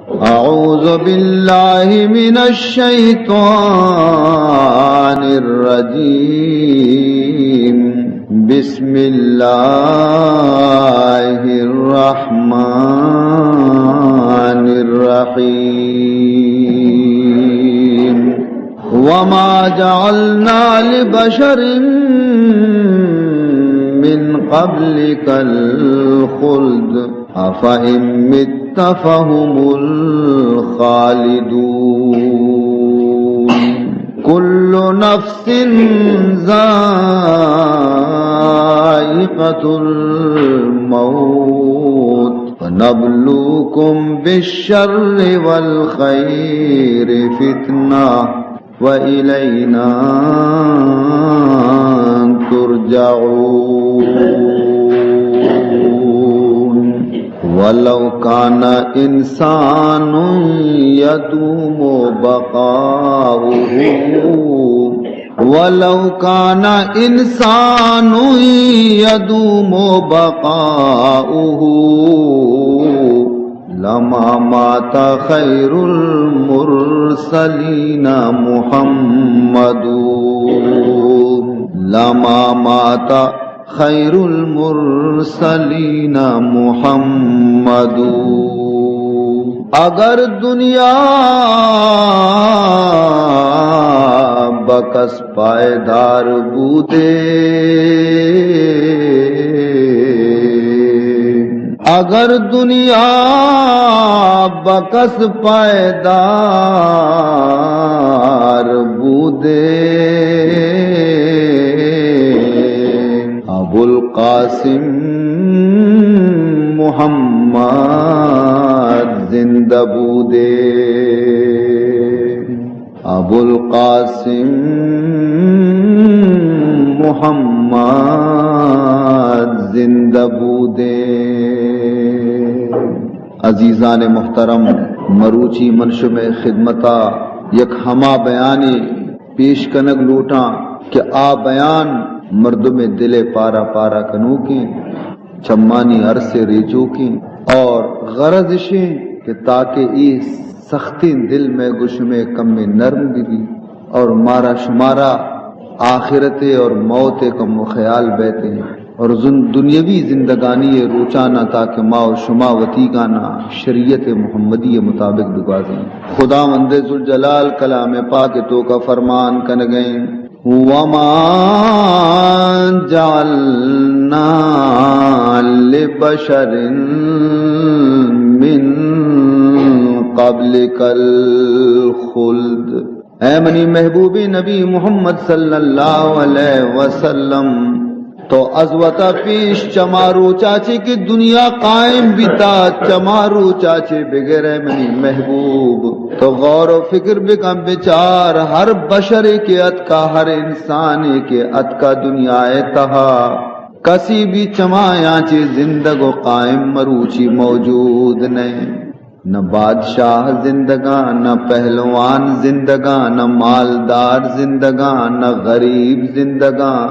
أعوذ بالله من الشيطان الرجيم. بسم الله الرحمن الرحيم. وما جعلنا لبشر من قبلك الخلد أفإن مت فهم الخالدون. كل نفس ذائقة الموت ونبلوكم بالشر والخير فتنة وإلينا ترجعون. ولو كان إنسان يدوم بقاؤه، ولو كان إنسان يدوم بقاؤه لما مات خير المرسلين محمد، لما مات خير المرسلين محمد. اگر دنیا بکس پائیدار بودے، اگر دنیا بکس پائیدار بودے، ابوالقاسم محمد زندہ بودے. ابوالقاسم محمد زندہ بودے. عزیزان محترم، مروچی من شمئے خدمتا یک ہما بیانے پیش کنگ لوٹاں کہ آ بیان مردم دل پارا پارا کنوکیں، چمانی ارس ریچوکیں، اور غرض اشیں کہ تاکہ اے سختیں دل مئے گو شمئے کمے نرم بہ بی اور مارا شمارا آخرت اور موت کم و خیال بیتیں اور زن-، دنیاوی زندگانی روچانا تاکہ ما و شما وتیگانا شریعت محمدی مطابق بگوازیں. خداوند ذوالجلال کلام پاک توکا فرمان کنگیں، وما جعلنا لبشر من قبلك الخلد. اے منی محبوب نبی محمد صلی اللہ علیہ وسلم، تو از وتا پیش چما روچا چے کہ دنیا قائم بیتا، چما روچا چے بگر اے منی محبوب، تو غور و فکر بکن، بچار، ہر بشرے کہ اتکا، ہر انسانے کہ اتکا دنیا تہا، کسی بھی چمایاں چے زندگ و قائم مروچی موجود نہیں. نہ بادشاہ زندگاں، نہ پہلوان زندگاں، نہ مالدار زندگاں، نہ غریب زندگاں،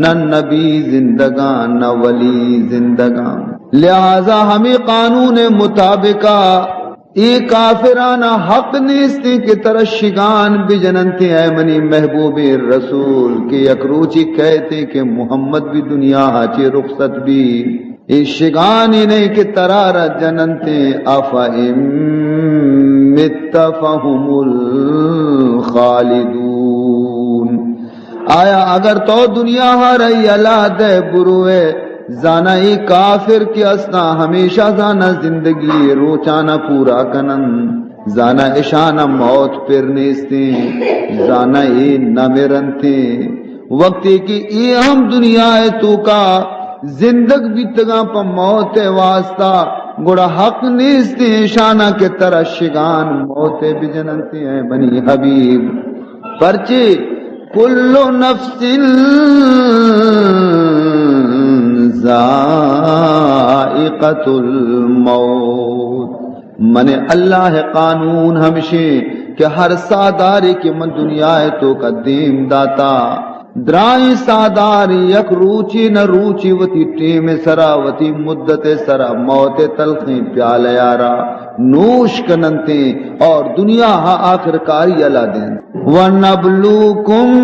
نہ نبی زندگاں، نہ ولی زندگاں. لہذا ہمیں قانون مطابقہ اے کافرانا حق نیستیں کہ ترا شگان بجننتیں، اے منی محبوبیں رسول، کہ یک روچی کہتیں کہ محمد بھی دنیا چے رخصت بھی. اے شگانی نہیں کہ ترا را جننتیں، افإن مت فهم الخالدون. آیا اگر تو دنیا ہا رہی یلا دے بروے، زانا اے کافر کہ استاں ہمیشہ زانا زندگی روچانا پورا کنن، زانا اشانا موت پر نیستیں، زانا اے نمرنتیں. وقتی کہ اے ہم دنیا توکا زندگ بیتگاں پہ موت واسطہ، گڑا حق نیست ایشانا کہ ترا شگان موت بجننت، اے منی حبیب. پرچے کل نفس ذائقة الموت. من اللہ قانون ہمشیں کہ ہر ساہ دارے کہ من دنیا توکا دیم داتا، درائیں ساہ دار یک روچے نہ روچے وتی ٹیم سرا، وتی مدت سرا موت تلخیں پیالہ یارا نوش کننتیں اور دنیا ہا آخر کاری الا دینت۔ ونبلوکم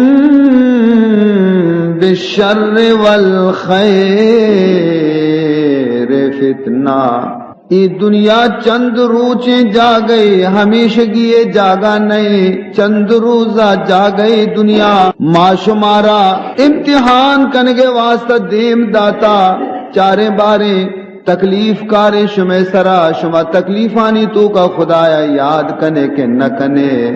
بالشر والخیر فتنہ۔ اے دنیا چند روچیں جاگہے، ہمیشگی ءِ جاگہ نئیں، چند روزا جاگہے دنیا۔ ما شمارا امتحان کنگ ءِ واسطہ دیم داتا، چاریں باریں تکلیف کاریں شمئے سرا، شما تکلیفانی توکا خدایا یاد کنے کہ نہ کنے؟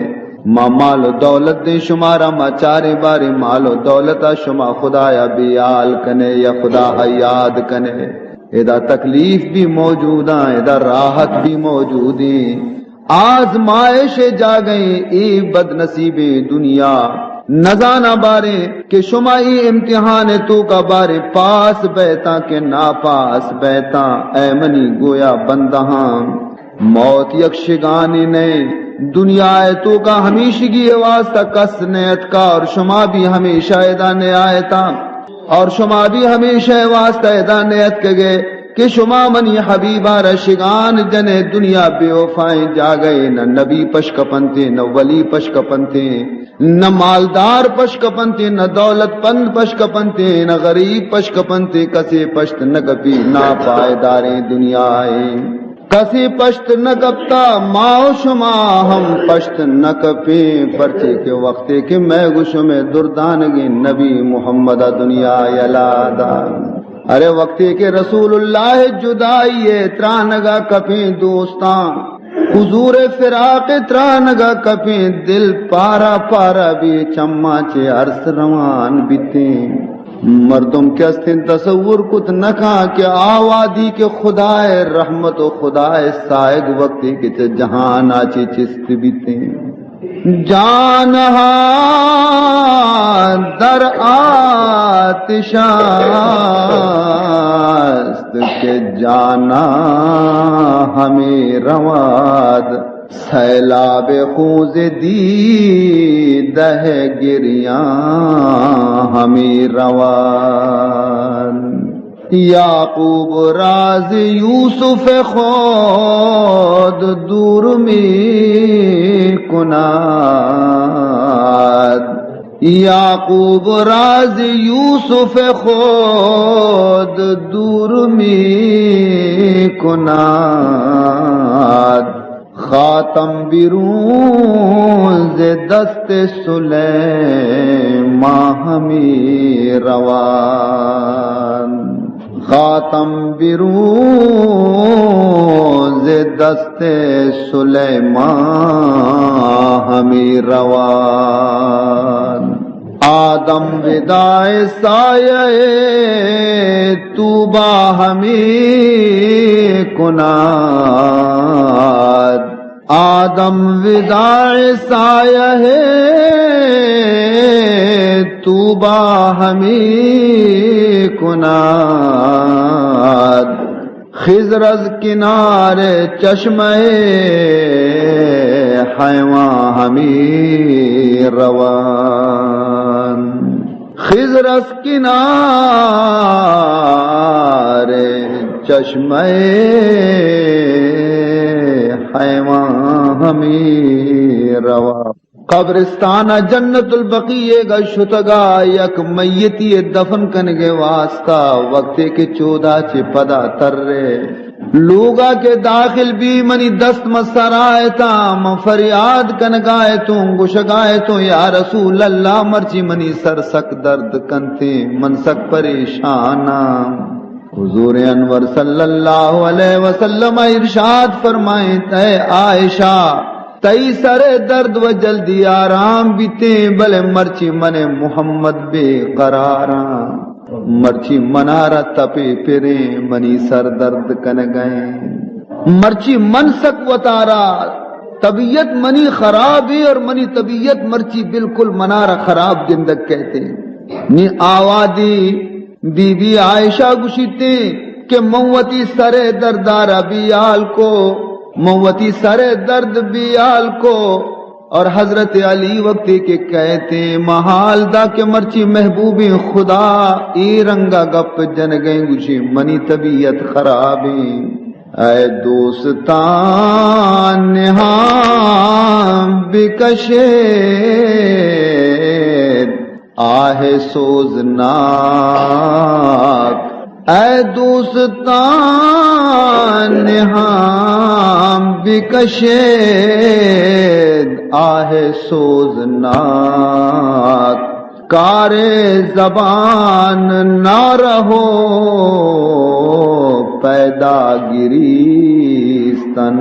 ما مال و دولت دیں شمارا، ما چاریں باریں مال و دولتا، شما خدایا بے حال کنے یا خدایا یاد کنے؟ ادا تکلیف بھی موجوداں، ادا راحت بھی موجودیں۔ آزمائش جاگہیں اے بدنصیبیں دنیا۔ نزاناں باریں کہ شما اے امتحان توکا باریں پاس بیتاں کہ ناپاس بیتاں۔ اے منی گویا بندہاں، موت یک شگانے نئے۔ دنیا ءِ توکا ہمیشگی ءِ واسطہ کس نیتکا اور شما بھی ہمیشہ ادا نیایتاں۔ اور شما بھی ہمیشہ واسطہ ادا نیتکگے کہ شما منی حبیبا را شگان جنے۔ دنیا بے وفائیں جاگہے، نہ نبی پش کپنتے، نہ ولی پش کپنتے، نہ مالدار پش کپنتے، نہ دولت پند پش کپنتے، نہ غریب پش کپنتے، کسے پشت نہ کپی۔ ناپائیداریں دنیا ایں۔ کسے پشت نہ کپتا، ما و شما ہم پشت نہ کپیں، پرچے کہ وقتے کہ مئے گو شمئے دردانگیں نبی محمد ءَ دنیا یلا دا۔ ارے وقتے کہ رسول اللہ جدائی ءِ ترانگا کپیں دوستاں، حضور فراق ءِ ترانگا کپیں، دل پارا پارا بی، چماں چہ ارس روان بیتیں۔ مردم کہ استیں تصور کت نہ کاں کہ آ وہدی کہ خدائے رحمت و خدائے سائگ وقتے کہ چہ جہانا چہ چست بیتیں۔ جان ہا در آتش است کہ جانا ہمے رواد۔ سیلاب خون ز دیدہ گریاں ہمے روان۔ یعقوب را ز یوسف خود دور می کند۔ یعقوب را ز یوسف خود دور می کند۔ خاتم بیرون ز دست سلیمان ہمی روان۔ خاتم بیرون ز دست سلیمان ہمی روان۔ آدم وداع سایہ طوبی ہمی کناد۔ آدم وداع سایہ طوبی ہمی کناد۔ خضر از کنار چشمہ حیوان ہمی روان۔ خضر از کنار چشمہ حیوان ہمی روان۔ قبرستان جنت البقیع گا شتگا یک میتی دفن کنگے واسطہ، وقتے کہ چودا چہ پدا ترے لوگا کہ داخل بی، منی دست من سرا اتاں، من فریاد کنگا اتوں، گوشگا اتوں، یا رسول اللہ، مرچی منی سر سک درد کنتے، من سک پریشاناں۔ حضور انور صلی اللہ علیہ وسلم ارشاد فرمائیں، اے عائشہ، تئی سر درد و جلدی آرام بیتیں، بلے مرچی من محمد بے قراراں۔ مرچی منارا تپے پریں، منی سر درد کنگئیں۔ مرچی من سک وتارا، طبیعت منی خرابیں اور منی طبیعت مرچی بالکل منارا خراب گندگ کئیتے۔ نی آوادی بی بی عائشہ گوشیتے کہ من وتی سر دردارا بیال کو، من وتی سر درد بیال کو۔ اور حضرت علی وقتی کہ کئیتے، محال دا کہ مرچی محبوبیں خدا اے رنگا گپ جنگیں، گوشی منی طبیعت خرابیں۔ اے دوستان نہاں بکشید آہ سوزناک۔ اے دوستان نہاں بکشید آہ سوزناک۔ کار زبان نہ رہو پیدا گریستن۔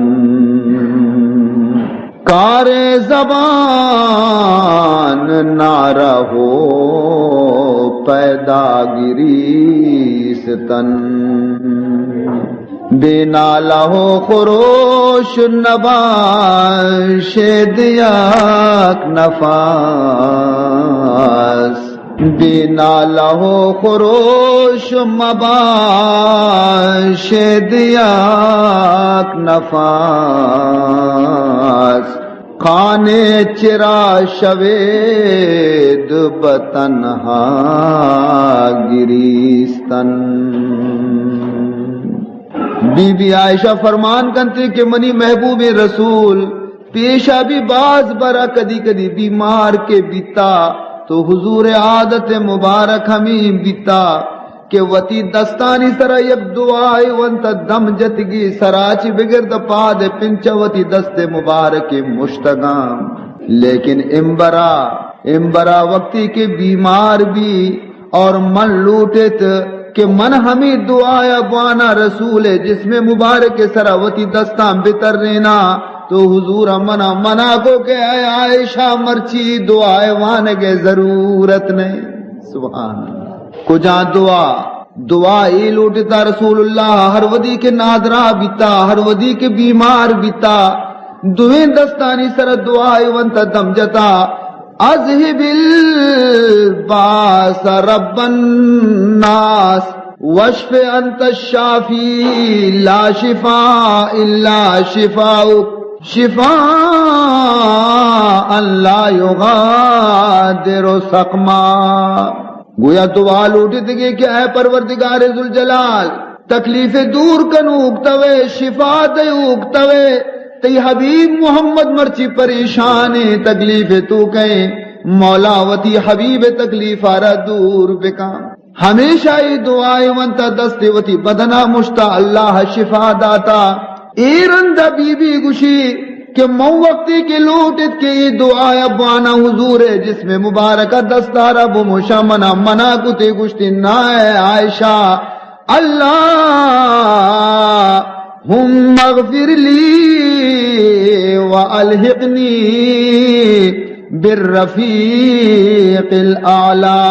کار زبان نہ رہو پیدا گریستن۔ بے نالہ و خروش نبا شید یک نفس۔ بے نالہ و خروش مبا شید یک نفس۔ خانے چرا شوید بتنہا گریستن۔ بی بی عائشہ فرمان کنت کہ منی محبوب رسول پیشا بھی باز برا کدی کدی بیمار کہ بیتا تو حضور عادت مبارک ہمیں بیتا کہ وتی دستانی سرا یک دعائے ونت، دم جتگی سرا چی بگر دا پاد پنچا وتی دست مبارک مشتگاں۔ لیکن امبرا، امبرا وقتی کہ بیمار بی اور من لوٹت کہ من ہمیں دعایا بوانا، رسول جسم مبارک سرا وتی دستاں بترینا، تو حضور منا منع کو کہ اے عائشہ، مرچی دعائے وانگے ضرورت نہیں۔ سبحان اللہ۔ کجا دعا؟ دعا اے لوٹتا رسول اللہ ہر ودی کے نادرا بیتا، ہر ودی کے بیمار بیتا، دوئیں دستانی سر دعا اے ونتا دم جتا، اذهب الباس رب الناس واشف انت الشافی لا شفاء الا شفاؤک شفاء لا یغادر سقما۔ گویا دعا لوٹتگے کہ اے پروردگار ذوالجلال، تکلیف دور کنوک توے، شفا دیوک توے، تئی حبیب محمد مرچی پریشانے، تکلیف تو کئے، مولا وتی حبیب تکلیف آرا دور بکن۔ ہمیشہ اے دعائے ونتا دست وتی بدنا مشتا، اللہ شفا داتا۔ اے رندا بی بی گوشی کہ من وقتی کہ لوٹت کہ اے دعایا بوانا حضور جسم مبارک دستارا بموشا، منا منع کتے، گوشتی نا اے عائشہ، اللهم اغفر لي وألحقني بالرفيق الأعلى۔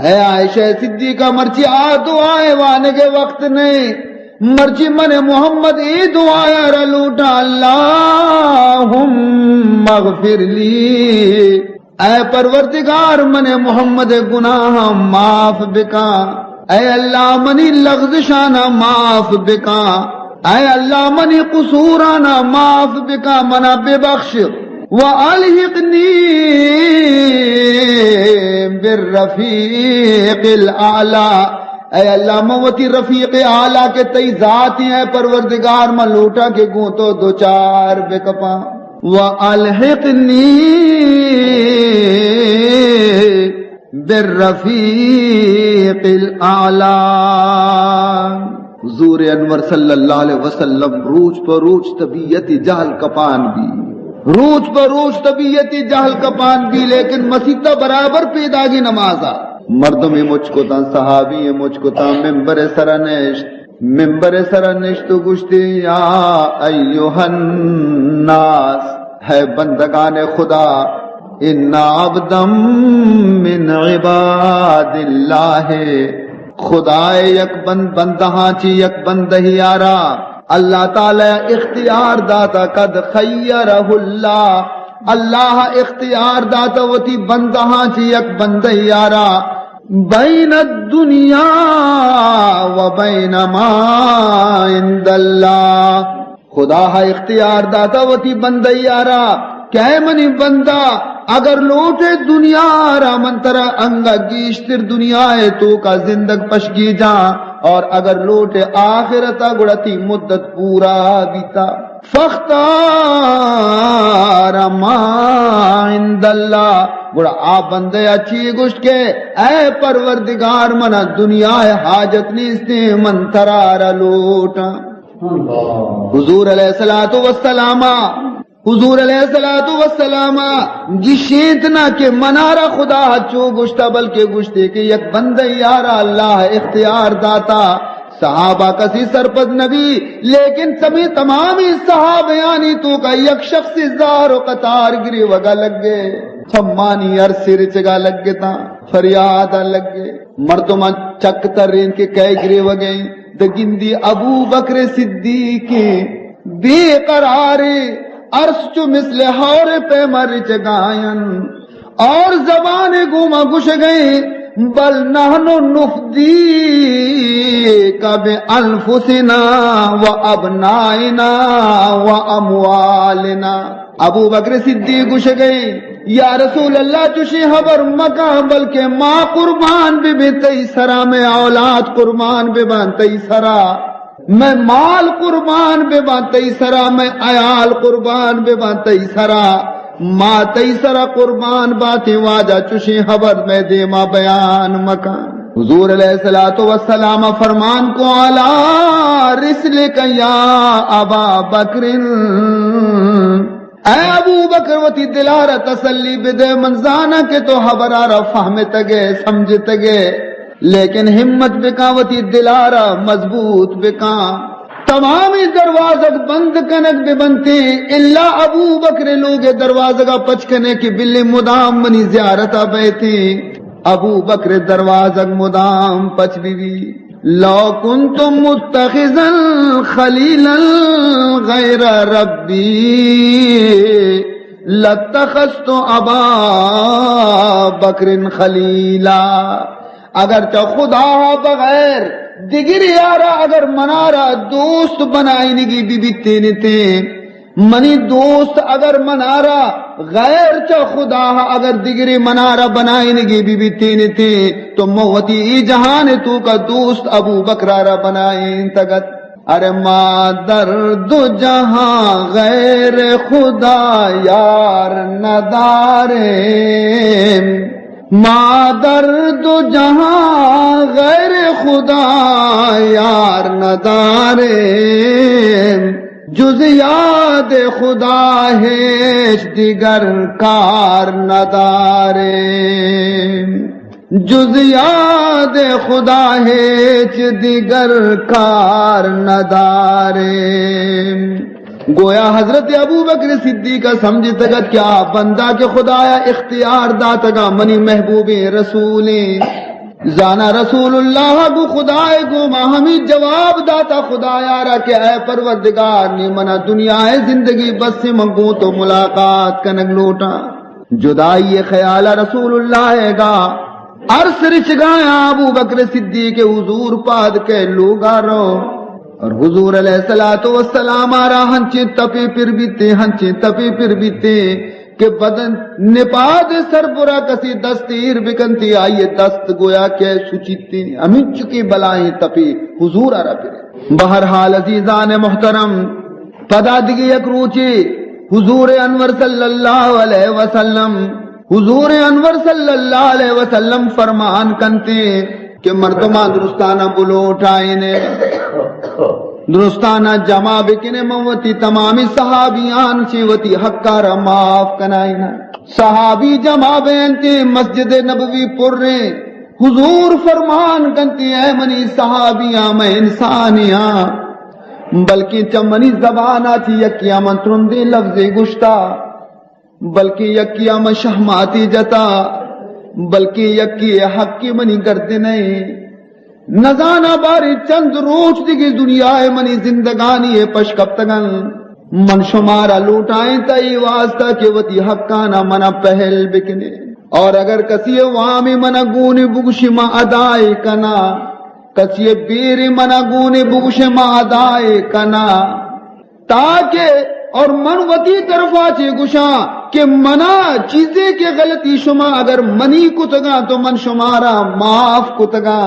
اے عائشہ صدیقہ، مرچی آ دعائے وانگے وقت نہیں، مرچی من محمد اے دعایا را لوٹا، اللهم اغفر لي، اے پروردگار، من محمد گناہاں معاف بکا۔ اے اللہ، منی لغزشانا معاف بکا۔ اے اللہ، منی قصورانا معاف بکا، منا ببخش۔ وَأَلْحِقْنِي بِالرَّفِيقِ الْأَعْلَى۔ اے اللہ، من وتی رفیق اعلیٰ کہ تئی ذات ایں، اے پروردگار، من لوٹاں کہ گوں تو دوچار بکپاں۔ وَأَلْحِقْنِي بِالرَّفِيقِ الْأَعْلَى۔ حضور انور صلی اللہ علیہ وسلم روچ پہ روچ طبیعت جہل کپان بی، روچ پہ روچ طبیعت جہل کپان بی، لیکن مسیت برابر پیداگی نمازا۔ مردم مچ کتاں، صحابی مچ کتاں، ممبر سر نشت، ممبر سر نشت و گوشتی، یا ایھا الناس، ہے بندگان خدا، ان عبدا من عباد اللہ، خدائے یک بند، بندہاں چی یک بندہی آرا اللہ تعالی اختیار داتا، قد خیرہ اللہ، اللہ اختیار داتا وتی بندہاں چی یک بندہی آرا، بین الدنیا و بین ما عند اللہ۔ خدا ہا اختیار داتا وتی بندہ یارا کہ اے منی بندہ، اگر لوٹے دنیا را من ترا انگا گیشتر دنیا ءِ توکا زندگ پشگیجاں، اور اگر لوٹے آخرتا گڑا تئی مدت پورا بیتا۔ فاختار ما عند اللہ، گڑا آ بندہ ءَ چی گوشت کہ اے پروردگار، منا دنیا ءِ حاجت نیستیں، من ترا را لوٹاں۔ حضور علیہ الصلوۃ والسلام، حضور علیہ الصلوۃ والسلام گشیت نہ کہ منارا خدا چو گشتا، بلکہ گشتے کہ یک بندہ یارا اللہ اختیار داتا۔ صحابہ کسی سرپد نبی، لیکن سمی تمامی صحابیانی توکا یک شخص زار و قطار گریوگا لگے، چمانی ارس رچگا لگتا، فریادا لگے۔ مردماں چک ترین کہ کئے گریوگیں، دگندی ابو بکر صدیق بے قرارے، ارس چو مثل ہور پیما رچگاین۔ اور زبان گوما گشگئے، بل نحن نفدیک بانفسنا و ابنائنا و اموالنا۔ ابو بکر صدیق گشگئے، یا رسول اللہ، چشیں خبر مکن، بلکہ ما قربان ببیں تئی سرا، مئے اولاد قربان بباں تئی سرا۔ مئے مال قربان بباں تئی سرا، مئے عیال قربان بباں تئی سرا، ما تئی سرا قربان باتیں۔ واجہ چشیں خبر مئے دیما بیان مکن۔ حضور علیہ الصلوۃ والسلام فرمان کو، علی رسلک یا ابا بکر، اے ابو بکر، وتی دلارا تسلی بدے، من زاناں کہ تو خبرارا فہمتگے، سمجھتگے، لیکن ہمت بکاں، وتی دلارا مضبوط بکاں۔ تمامی دروازگ بند کنگ ببنتیں، الا ابو بکر لوگ دروازگا پچ کنے کہ بلے مدام منی زیارتا بیتیں۔ ابو بکر دروازگ مدام پچ بی بی۔ لو کنت متخذا خلیلا غیر ربی لاتخذت ابا بکر خلیلا۔ اگر چہ خدا بغیر دگری یارا اگر منارا دوست بنائینگی بی بیتینتیں، منی دوست اگر منارا غیر چہ خدا اگر دگری منارا بنائینگی بی بیتینتیں، تو من وتی ای جہان توکا دوست ابو بکرارا بنائینتگت۔ ارے ما در دو جہاں غیر خدا یار نداریں، ما در دو جہاں غیر خدا یار نداریں، جز یاد خدا ہیچ دیگر کار نداریں۔ جز یاد خدا ہیچ دیگر کار نداریں۔ گویا حضرت ابوبکر صدیق ءَ سمجھتگ ات کہ آ بندہ کہ خدایا اختیار داتگا منی محبوبیں رسولیں۔ زانا رسول اللہ گو خدائے گوما ہمیں جواب داتا خدایا را کہ اے پروردگار، نی منا دنیا ءِ زندگی بس، من گوں تو ملاقات کنگ لوٹاں۔ جدائی خیال رسول اللہ گا ارس رچگایا ابوبکر صدیق حضور پاد کے لوگا رو۔ اور حضور علیہ الصلوۃ والسلام آرا ہنچیں تپے پر بیتے، ہنچیں تپے پر بیتے کہ بدن نپاد سربرا کسی دست ایر بکنتی، آئی دست گویا کہ سچیتی، ہمیں چکی بلائیں تپے حضور آرا پر۔ بہرحال عزیزان محترم، پدا دگہ یک روچے حضور انور صلی اللہ علیہ وسلم، حضور انور صلی اللہ علیہ وسلم فرمان کنتے کہ مردمان درستانا بلوٹائینے، درستانا جمع بکنے، من وتی تمامی صحابیان چی وتی حقا را معاف کنائینا۔ صحابی جمع بینتے، مسجد نبوی پریں۔ حضور فرمان کنتی، اے منی صحابیاں، من انسانیاں، بلکیں چہ منی زبانا چی یکیا من ترندیں لفظے گشتا، بلکیں یکیا من شہماتی جتا، بلکیں یکی حقی منی گردنیں۔ نزانا باری چند روچ دگہ دنیا ءِ منی زندگانی ءِ پش کپتگن۔ من شمارا لوٹائیں تئی واسطہ کہ وتی حقانا منا پہل بکنے۔ اور اگر کسی وامی منا گونے بگوشی، ما ادائے کنا، کسی بیری منا گونے بگوشے، ما ادائے کنا، تاکہ اور من وتی طرفا چی گشاں کہ منا چیزے کہ غلطی شما اگر منی کتگاں تو من شمارا معاف کتگاں۔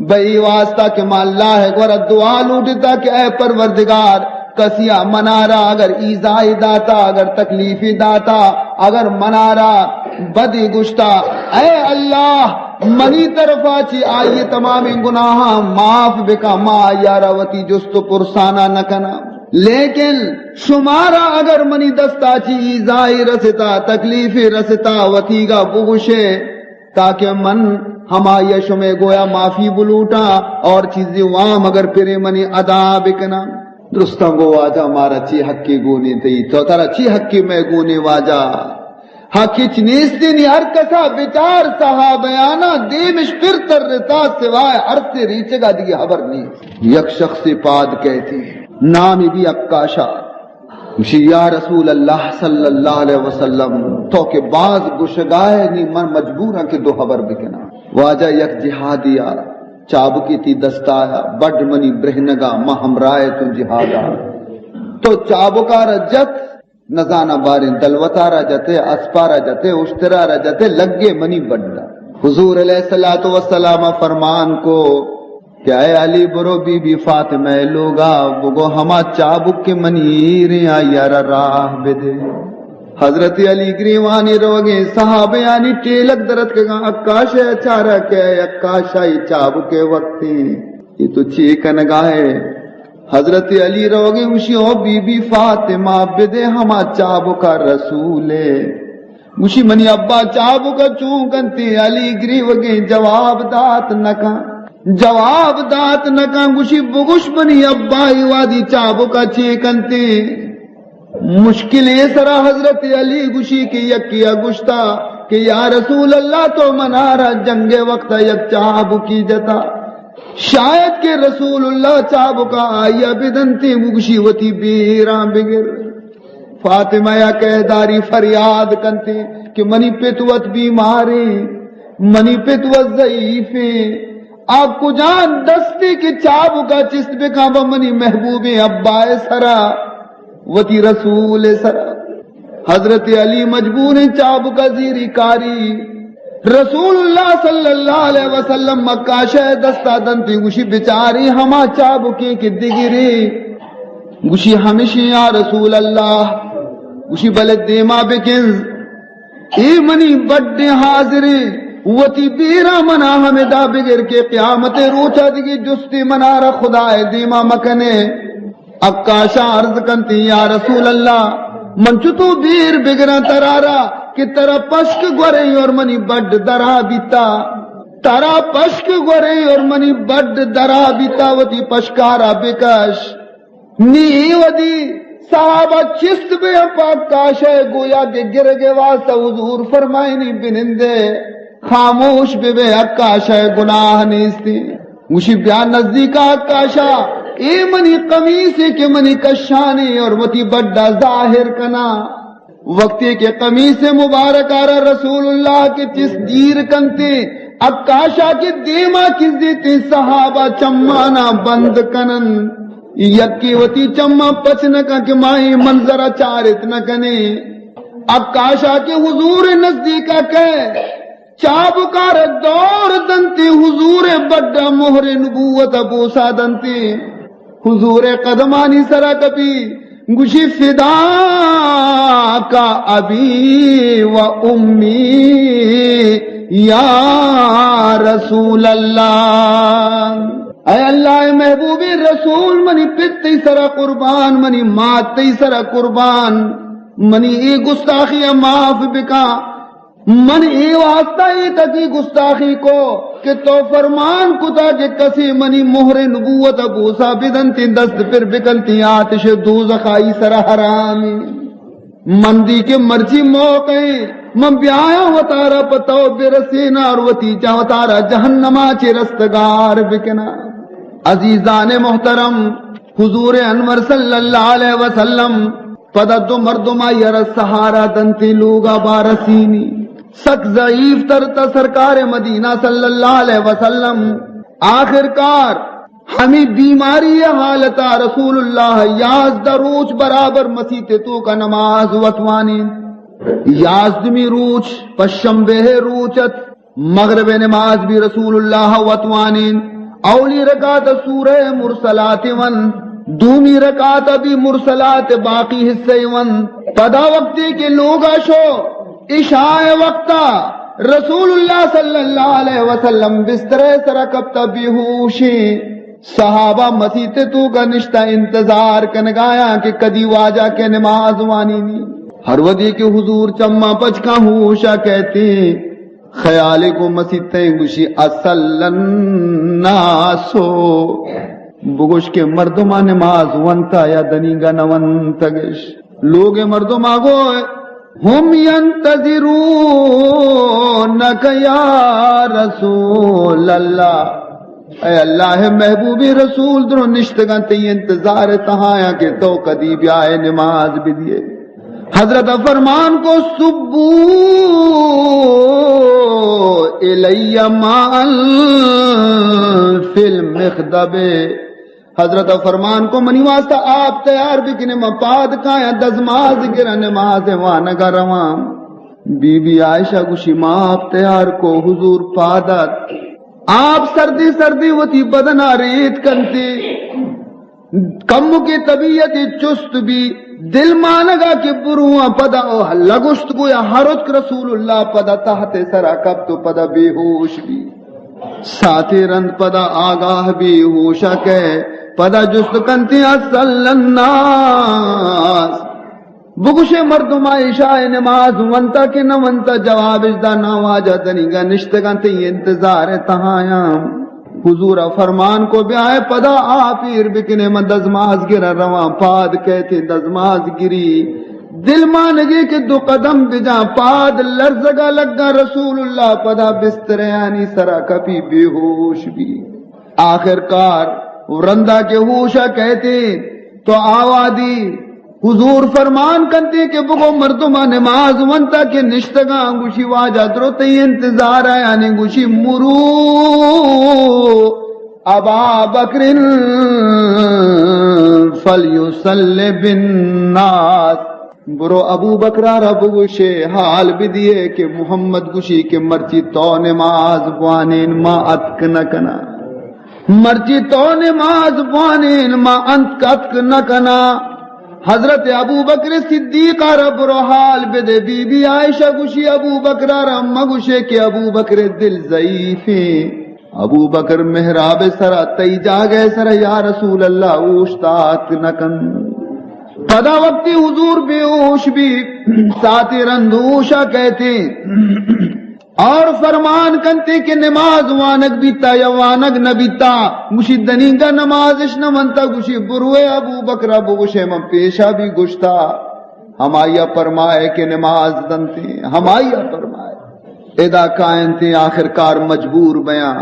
بہ ای واسطہ کہ ما اللہ گورا دعا لوٹتا کہ اے پروردگار، کسیا منارا اگر ایزائی داتا، اگر تکلیفی داتا، اگر منارا بدی گشتا، اے اللہ، منی طرفا چی آئی تمامیں گناہاں معاف بکا، ما آئیارا وتی جست و پرسانا نکنا۔ لیکن شمارا اگر منی دستا چی ایزائی رستا، تکلیفی رستا، وتیگا بگوشے، تاکہ من ہمائی شمے گویا معافی بلوٹاں اور چیزی وام اگر پرے منی ادا بکناں۔ درستاں گو واجہ، مارا چی حقی گونی تئی، تو ترا چی حقی مئے گونی واجہ؟ حق ہچ نیستی نی، ہر کسا بچار صحابیانا دیمش پر ترتا سوائے عرص ریچگا دیگی حبر نیست۔ یک شخصی پاد کہتی، نامی بی عکاشا۔ گوشی، یا رسول اللہ صلی اللہ علیہ وسلم، تو کہ باز گشگائے نی من مجبوراں کہ دو حبر بکناں۔ واجہ یک جہادیا چابکی تی دستایا، بڈ منی برہنگا، ما ہمراہ تو جہادا۔ تو چابکارا جت، نزاناں باریں دلوتارا جتے، اسپارا جتے، اشترارا جتے، لگے منی بڈا۔ حضور علیہ الصلوۃ والسلام فرمان کو کہ اے علی، برو بی بی فاطمہ لوگا، بگو ہما چابک کہ منی ایریں آئیارا راہ بدے۔ حضرت علی گریوانی روگیں، صحابیانی ٹیلک درتکگاں، عکاشے چارا کہ اے عکاشا، ای چابکے وقتی، ای تو چی کنگائے؟ حضرت علی روگیں، گوشی، او بی بی فاطمہ، بدے ہما چابکا رسولے۔ گوشی، منی ابا چابکا چون کنتی؟ علی گریوگیں، جواب دات نکن، جواب دات نکن۔ گوشی، بگوش منی ابا ای وادی چابکا چی کنتی؟ مشکلیں سرا حضرت علی گوشی کہ یکیا گشتا کہ یا رسول اللہ، تو منارا جنگ وقت یک چابکی جتا، شاید کہ رسول اللہ چابکا آئیا بدنتی، گوشی وتی بیراں بگر۔ فاطمہ یا کہداری فریاد کنتی کہ منی پت وت بیماریں، منی پت وت ضعیفیں، آ کجان دستی کہ چابکا چست بکاں بہ منی محبوبیں ابائے سرا، وتی رسول سرا۔ حضرت علی مجبوریں چابکا زیری کاری۔ رسول اللہ صلی اللہ علیہ وسلم عکاشہ دستا دنتی، گوشی، بچاری ہما چابکیں کہ دگری۔ گوشی، ہمشی یا رسول اللہ۔ گوشی، بلے دیما بکنز۔ اے منی بڈیں حاضریں، وتی بیراں منا ہمدا بگر کہ قیامت روچا دگی جستی منارا خدائے دیما مکنے۔ عکاشا عرض کنتی، یا رسول اللہ، من چتو بیر بگراں ترارا کہ ترا پشک گورے اور منی بڈ درا بیتا، ترا پشک گورے اور منی بڈ درا بیتا، وتی پشکارا بکش۔ نی اے ودی صحابہ چست بے پاک کاشے گویا کہ گرگے واسطہ حضور فرمائنی بنندے، خاموش بے بے عکاشے گناہ نیستی۔ گوشی، بیا نزدیکا عکاشا، اے منی قمیصے کہ منی کشانی اور وتی بڈا ظاہر کنا۔ وقتی کہ قمیص مبارک آرا رسول اللہ کہ چست دیر کنتے، عکاشا کہ دیما کزیتے، صحابہ چمانا بند کنن۔ یکی وتی چما پچ نکا کہ ما اے منظرا چارت نکنے۔ عکاشا کہ حضور نزدیکا کئے، چابکار دور دنتی، حضور بڈا مہر نبوت بوسا دنتی۔ حضور قدمانی سرا کپی، گوشی، فداک ابی و امی یا رسول اللہ۔ اے اللہ محبوب رسول، منی پت تئی سرا قربان، منی مات تئی سرا قربان، منی اے گستاخی معاف بکا۔ من اے واسطہ اے تکی گستاخی کو کہ تو فرمان کتا کہ کسی منی مہر نبوت بوسا بدنتی، دست پر بکنتی، آتش دوزخ آئی سر حرامی۔ من دی کہ مرچی موقع، من بیایا وتارا پتو برسینا اور وتی جا وتارا جہنما چے رستگار بکنا۔ عزیزان محترم، حضور انور صلی اللہ علیہ وسلم پدا دو مردم آئی را سہارا دنتی، لوگا بارسینی۔ سک ضعیف تر تا سرکار مدینہ صلی اللہ علیہ وسلم۔ آخر کار ہمے بیماری ءِ حالتا رسول اللہ یازدہ روچ برابر مسیت ءِ توکا نماز وت وانین۔ یازدمی روچ پشمبے ءِ روچ ات، مغرب ءِ نماز بھی رسول اللہ وت وانین۔ اولی رکعت سورہ مرسلات ون، دومی رکعت بھی مرسلات باقی حصہ ون۔ پدا وقتی کہ لوگا شو، عشاء وقتا رسول اللہ صلی اللہ علیہ وسلم بسترے سرا کپتا، بے ہوشیں۔ صحابہ مسیت توکا نشتا انتظار کنگایاں کہ کدی واجہ کہ نماز وانینی۔ ہر وھدی کہ حضور چماں پچ کاں ہوشا کئیتی، خیالے گوں مسیتیں گوشی، اصلی الناس، بگوش کہ مردماں نماز ونتا یا دنیگا نہ ونتگش۔ لوگ مردم آگو، هم ينتظرونك يا رسول الله، اے اللہ ءِ محبوبیں رسول، درو نشتگاں تئی انتظار ءِ تہایاں کہ تو کدی بیائے نماز بدیے۔ حضرت فرمان کو، صبوا إلي ماء في المخضب۔ حضرت فرمان کو، منی واسطہ آپ تیار بکنے، من پاد کایاں، دزماز گراں، نماز وانگا رواں۔ بی بی عائشہ گوشی، ما آپ تیار کو، حضور پاد ات۔ آپ سردی سردی وتی بدنا ریت کنتی۔ کمکے طبیعت چست بی، دل مانگا کہ برواں، پدا او لگشت گویا ہر اتک رسول اللہ پدا تحت سرا کپت و پدا بے ہوش بی۔ ساعتے رند پدا آگاہ بی، ہوشا کئے، پدا جست کنتی، اصلی الناس۔ بگوشے مردم عشاء نماز ونتا کہ نہ ونتا؟ جوابش دا، نا واجہ، دنیگا نشتگاں تئی انتظار ءِ تہایاں۔ حضور فرمان کو، بیائے پدا آپ ایر بکنے، من دزماز گرا رواں۔ پاد کئیتی دزماز گری، دل مانگی کہ دو قدم بجاں، پاد لرزگا لگا، رسول اللہ پدا بستریانی سرا کپی، بے ہوش بی۔ آخر کار رندا کہ ہوشا کئیتی تو آوادی حضور فرمان کنتی کہ بگو مردماں نماز ونتا کہ نشتگاں، گوشی واجہ درو تئی انتظار ءَ، یعنی گوشی، مروا ابا بکر فلیصل بالناس، برو ابو بکرا را بگوشے، حال بدیے کہ محمد گوشی کہ مرچی تو نماز بوانین، ما اتک نہ کناں۔ مرچی تو نماز بوانین، ما انت اتک نہ کناں۔ حضرت ابو بکر صدیق ءَ را برو حال بدے۔ بی بی عائشہ گوشی، ابو بکر ءَ را مگوشے کہ ابو بکر دل ضعیفیں۔ ابو بکر محراب سرا، تئی جاگہ سرا یا رسول اللہ اوشتات نہ کن۔ پدا وقتی حضور بے ہوش بی، ساعتے رند ہوشا کئیتے۔ اور فرمان کنتے کہ نماز وانگ بیتا یا وانگ نہ بیتا۔ گوشی، دنیگا نمازش نہ منتا۔ گوشی، بروے ابو بکرا بگوشے، من پیشا بھی گوشتا۔ ہمایا پرمائے کہ نماز دنتے، ہمایا پرمائے۔ ادا کائنتے، آخر کار مجبور بیاں۔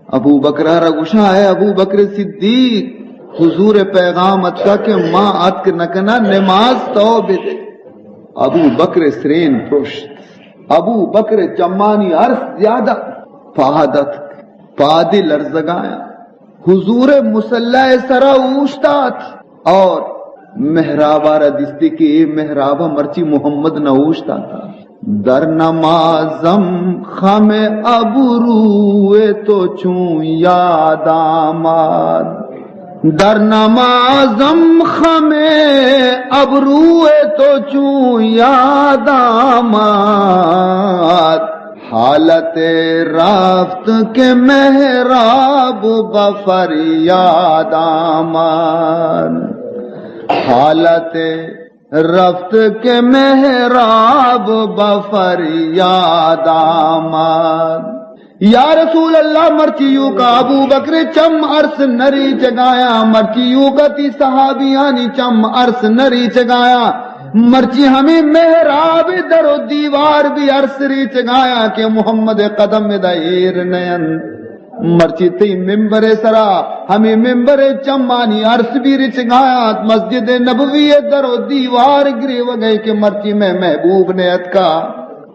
ابو بکرا را گوشا، اے ابو بکر صدیق، حضور پیغام اتکا کہ ما اتک نہ کناں، نماز تو بدے۔ ابو بکر سرین پرشت۔ ابو بکر چمانی عرض زیادہ پاد اتک، پادی لرزگایاں۔ حضور مصلی سرا اوشتات اور محرابا را دیستی کہ اے محرابا مرچی محمد نہ اوشتاتا۔ در نمازم خم ابروئے تو چون یاد آمد۔ در نمازم خم ابروئے تو چون یاد آمد، حالت رفت که محراب به فریاد آمد، حالت رفت که محراب به فریاد آمد۔ یا رسول اللہ، مرچی یوکا ابو بکر چم ارس نری چگایا، مرچی یوکا تی صحابیانی چم ارس نری چگایا، مرچی ہمیں محراب در و دیوار بھی ارس ری چگایا کہ محمد قدم دا ایر نین۔ مرچی تی ممبر سرا ہمیں ممبر چمانی ارس بھی رچگایات، مسجد نبوی در و دیوار گری وگئے کہ مرچی میں محبوب نے اتکا۔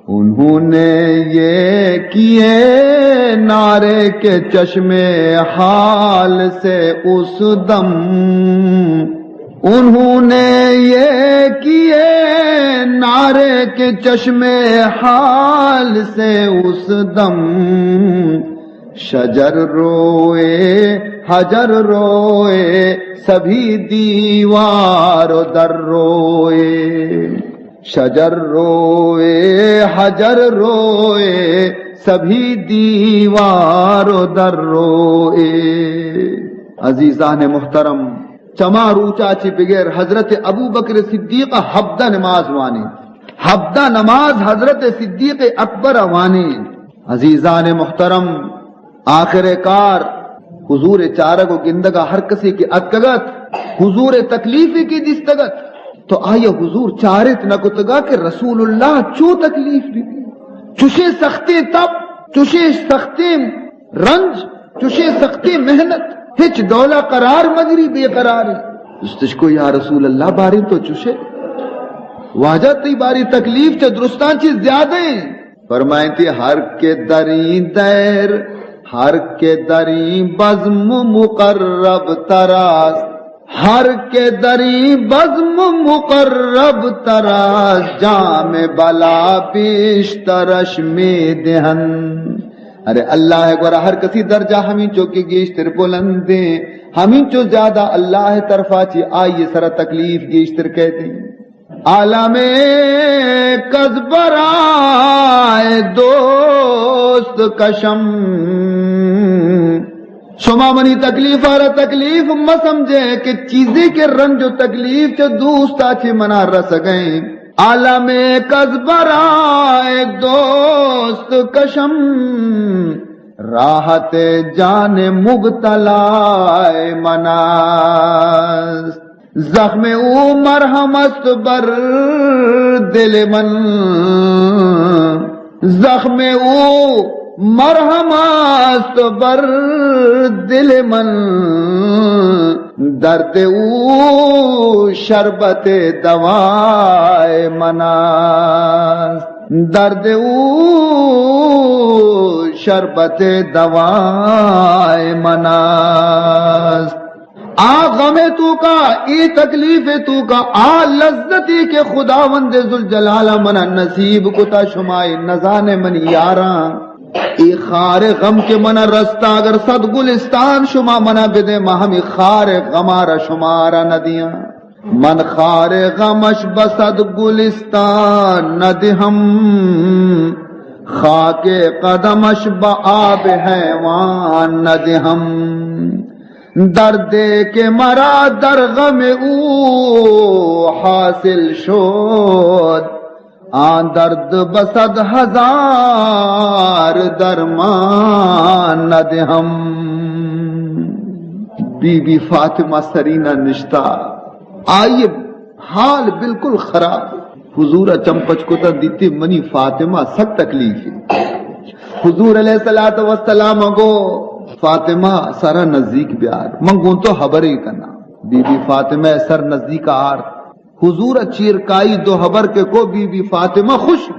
انہوں نے یہ کیے نعرے کہ چشم حال سے اس دم، انہوں نے یہ کیے نعرے کہ چشم حال سے اس دم، شجر روئے، حجر روئے، سبھی دیوار و در روئے۔ شجر روئے، حجر روئے، سبھی دیوار و در روئے۔ عزیزان محترم، چما روچا چی بغیر حضرت ابوبکر صدیق ہبدہ نماز وانینت۔ ہبدہ نماز حضرت صدیق اکبر وانینت۔ عزیزان محترم، آخر کار حضور چارگ و گندگا ہر کسی کہ اتکگت، حضور تکلیفی کہ دیستگت، تو آیا حضور چارت نہ کتگا کہ رسول اللہ چو تکلیف بی بی؟ چوشیں سختیں تپ، چوشیں سختیں رنج، چوشیں سختیں محنت، ہچ ڈولا قرار مگری، بے قراری۔ جستش کو، یا رسول اللہ، باریں تو چوشے؟ واجہ، تئی باری تکلیف چہ درستاں چی زیادہ ہیں۔ فرمائنتی، ہر کہ دریں دیر، ہر کہ دریں بزم مقرب تراست، ہر کہ دریں بزم مقرب تراست، جام بلا بیشترش می دہن۔ ارے اللہ گورا ہر کسی درجہ ہمینچو کہ گیشتر بلندیں، ہمینچو زیادہ اللہ طرفا چی آئی سر تکلیف گیشتر کہتیں۔ عالم کز برائے دوست کشم۔ شما منی تکلیف آرا تکلیف مہ سمجھے کہ چیزے کہ رنج و تکلیف چہ دوستا چہ منا رسگئیں۔ عالم کز برائے دوست کشم، راحت جان مبتلا مناست۔ زخم او مرہم است بر دل من، زخم او مرہم است بر دل من، درد او شربت دوائے من است، درد او شربت دوائے من است۔ آ غم توکا، اے تکلیف توکا، آ لذتی کہ خداوند ذوالجلال منا نصیب کتا، شما اے نزانے منی یاراں۔ اے خار غم کہ منا رستا، اگر صد گلستان شما منا بدے، ما ہمیں خار غمارا شمارا ندیاں۔ من خار غمش بہ صد گلستان ندہم، خاک قدمش بہ آب حیوان ندہم۔ دردے کہ مرا در غم او حاصل شد، آں درد بہ صد ہزار درمان ندہم۔ بی بی فاطمہ سرینا نشتا، آئی حال بالکل خراب۔ حضور چم پچ کتا، دیتی منی فاطمہ سک تکلیف ہے۔ حضور علیہ الصلوۃ والسلام گو، فاطمہ سرا نزدیک بیار، من گوں تو حبرے کنا۔ بی بی فاطمہ سر نزدیک آرت۔ حضور چیر کائی، دو ہبر کہ کو، بی بی فاطمہ خوش۔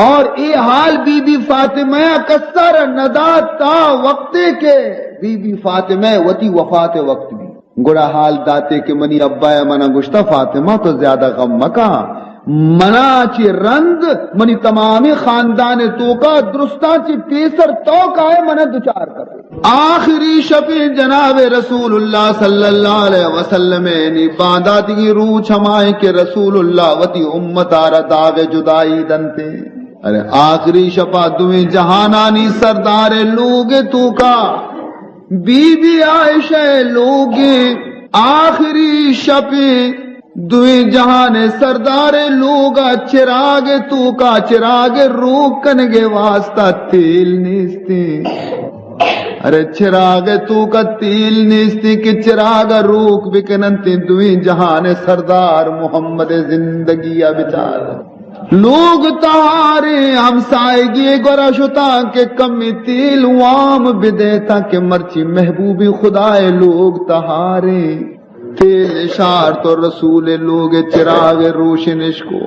اور اے حال بی بی فاطمہ کسر ندات تا وقتے کہ بی بی فاطمہ وتی وفات وقت بی۔ گڑا حال داتے کہ منی ابا ء منا گوشتا، فاطمہ تو زیادہ غم مکا، منا چہ رند منی تمامی خاندان توکا درستاں چہ پیسر تو کائے منا دچار کر۔ آخری شپیں جناب رسول اللہ صلی اللہ علیہ وسلم نی بانداتگی روچ ہمائیں کہ رسول اللہ وتی امت آرا داغ جدائی دنتے۔ ارے آخری شپا دویں جہانانی سردار لوگ توکا بی بی عائشہ لوگیں آخری شپیں دوئیں جہان سردار لوگا چراغ توکا چراغ روک کنگے واسطہ تیل نیستی۔ ارے چراغ توکا تیل نیستی کہ چراغ روک بکننتی، دوئیں جہان سردار محمد زندگی بچار۔ لوگ تہاریں، ہمسائگی گورا شتاں کہ کمی تیل وام بدے تاں کہ مرچی محبوبی خدائے لوگ تہاریں۔ تیل اشارت و رسول لوگ چراغ روشنش کو۔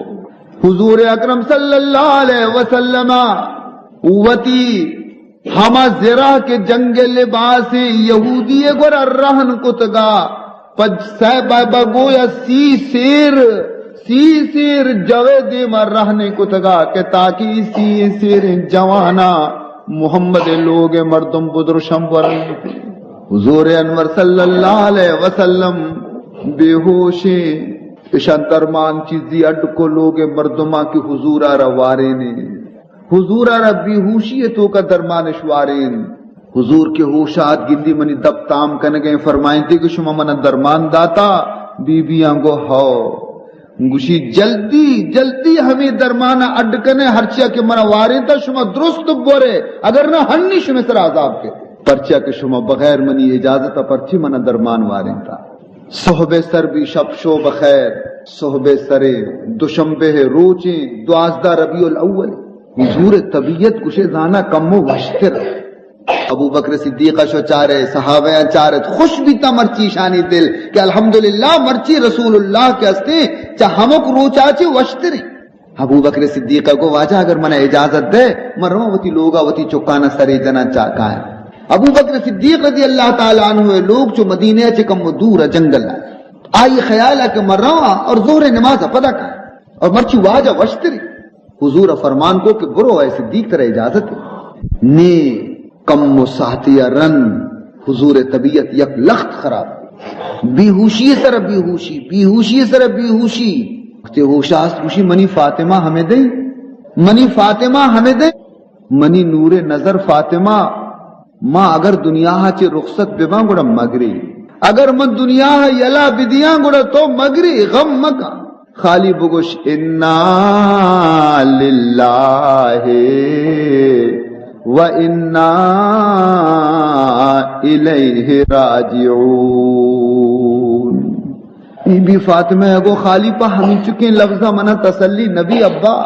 حضور اکرم صلی اللہ علیہ وسلم وتی ہما زرہ کہ جنگ لباسیں یہودی گورا رہن کتگا، پہ سہ بہ بہ گویا سی سیر، سی سیر جوے دیما رہنے کتگا کہ تاکہ سی سیریں جوانا محمد لوگ مردم بدرشم ورن۔ حضور انور صلی اللہ علیہ وسلم بے ہوشیں، اشان درمان چیزی اڈ کو، لوگ مردماں کہ حضور آرا وارینے۔ حضور آرا بے ہوشی توکا درمانش وارین۔ حضور کہ ہوشات گندی منی دپ تام کنگیں، فرمائنتی کہ شما منا درمان داتا؟ بی بیاں گو ہو۔ گوشی جلدی جلدی ہمیں درمان اڈ کنے، ہرچیا کہ منا وارینتا شما درست بورے، اگر نہ ہنی شما سر عذاب کے، پرچیا کہ شما بغیر منی اجازت پرچی منا درمان وارینتا؟ صحب سر بی شپ شو بخیر، صحب سرے دوشنبے روچیں دوازدہ ربیع الاول۔ حضور طبیعت گوشے زانا کمو وشتر۔ ابو بکر صدیق شو چارے، صحابیاں چارت، خوش بیتا مرچی شانی دل کہ الحمدللہ مرچی رسول اللہ کہ ہستے چہ ہمک روچا چہ وشتریں۔ ابو بکر صدیق گو واجہ اگر منا اجازت دے، من رواں وتی لوگا وتی چکانا سرے جناں چا کائیں۔ ابو بکر صدیق رضی اللہ تعالی عنہ لوگ چو مدینہ چہ کمو دور جنگل آئی خیال کہ من رواں اور ظہر نماز پدا کائیں اور مرچی واجہ وشتری۔ حضور فرمان کو کہ برو اے صدیق ترا اجازت ہے۔ نی کمو ساعتی رند حضور طبیعت یک لخت خراب۔ بے ہوشی سر بے ہوشی، بے ہوشی سر بے ہوشی۔ وقتی ہوش آست گوشی منی فاطمہ ہمیں دے، منی فاطمہ ہمیں دے، منی نور نظر فاطمہ، ما اگر دنیا چہ رخصت بباں گڑا مگری، اگر من دنیا یلا بدیاں گڑا تو مگری، غم مکن۔ خالی بگوش انا للہ و انا الیہ راجعون۔ بی بی فاطمہ گو خالی پہ ہمینچکیں لفظاں منا تسلی نبی ابا،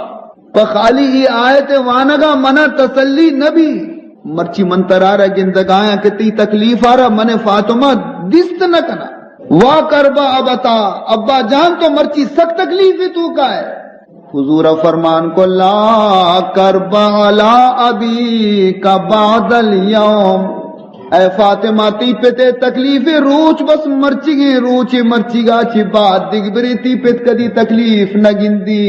پہ خالی ای آیت وانگا منا تسلی نبی۔ مرچی من ترارا گندگایاں کہ تی تکلیف آرا من فاطمہ دیست نہ کنا۔ وا کربا ابتا، ابا جان تو مرچی سک تکلیف توکا ہے۔ حضور فرمان کو لا کرب علی ابیک بعد الیوم۔ اے فاطمہ تی پتے تکلیف روچ بس مرچیگیں روچ مرچیگا چی بعد دگبری تی پت کدی تکلیف نہ گندی۔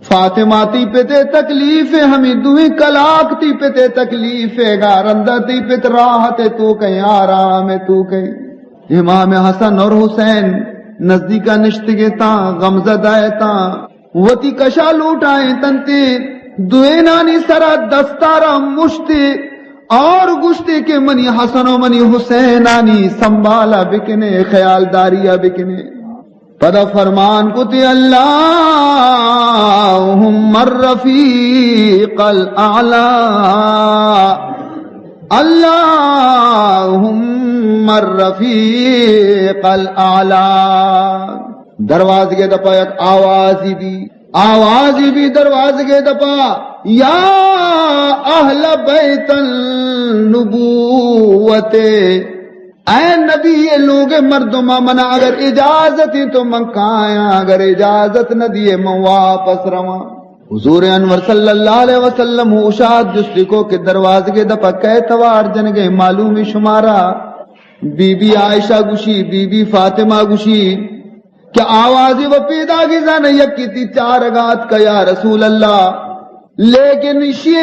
فاطمہ تی پتے تکلیف، ہمیں دوئیں کلاک تی پتے تکلیف، گارندہ تی پت راحت توکیں آرام توکیں۔ امام حسن اور حسین نزدیکا نشتگے تاں، غمزدہ تاں، وتی کشا لوٹائیں تنتے، دوئینانی سرا دستارا مشتے اور گشتے کہ منی حسن و منی حسینانی سنبالا بکنے، خیالداریا بکنے۔ پدا فرمان کتے، اللہم الرفیق الاعلی، اللہم الرفیق الاعلی۔ دروازگے دپا یک آوازی بی، آوازی بی دروازگے دپا، یا اہل بیت النبوت، اے نبی لوگ مردما، منا اگر اجازت تو من کایاں، اگر اجازت نہ دیے من واپس رواں۔ حضور انور صلی اللہ علیہ وسلم ہوشات جستی کو کہ دروازگے دپا کئے توار جنگے معلومی شمارا؟ بی بی عائشہ گوشی، بی بی فاطمہ گوشی کہ آوازی و پیداگی زانے یکی تی چارگات کہ یا رسول اللہ، لیکن اشی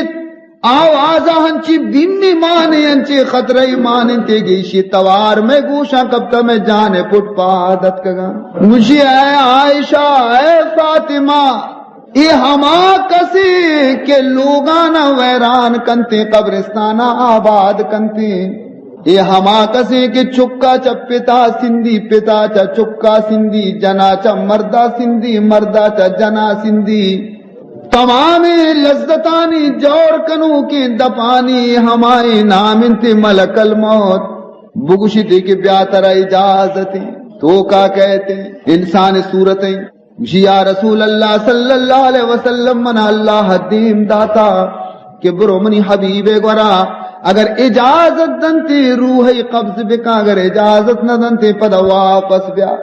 آوازا ہنچی بینی مانے، ہنچی خطرہ ماننتے کہ اشی توار میں گوشاں کپتا، میں جان پٹ پادت کگا۔ مجھے اے عائشہ، اے فاطمہ، اے ہما کسے کہ لوگانا ویران کنتے، قبرستانا آباد کنتے، اے ہما کسے کہ چکا چا پتا سندی، پتا چا چکا سندی، جنا چا مردا سندی، مردا چا جنا سندی، تمامیں لذتانی جوڑ کنوکیں دپانی ہمائیں نام انت ملک الموت۔ بگوشیت کہ بیا ترا اجازت انت، تو کا کہتے انسان صورت انت۔ گوشی، یا رسول اللہ صلی اللہ علیہ وسلم، منا اللہ دیم داتا کہ برو منی حبیب گورا، اگر اجازت دنتے روح قبض بکا، اگر اجازت نہ دنتے پدا واپس بیا۔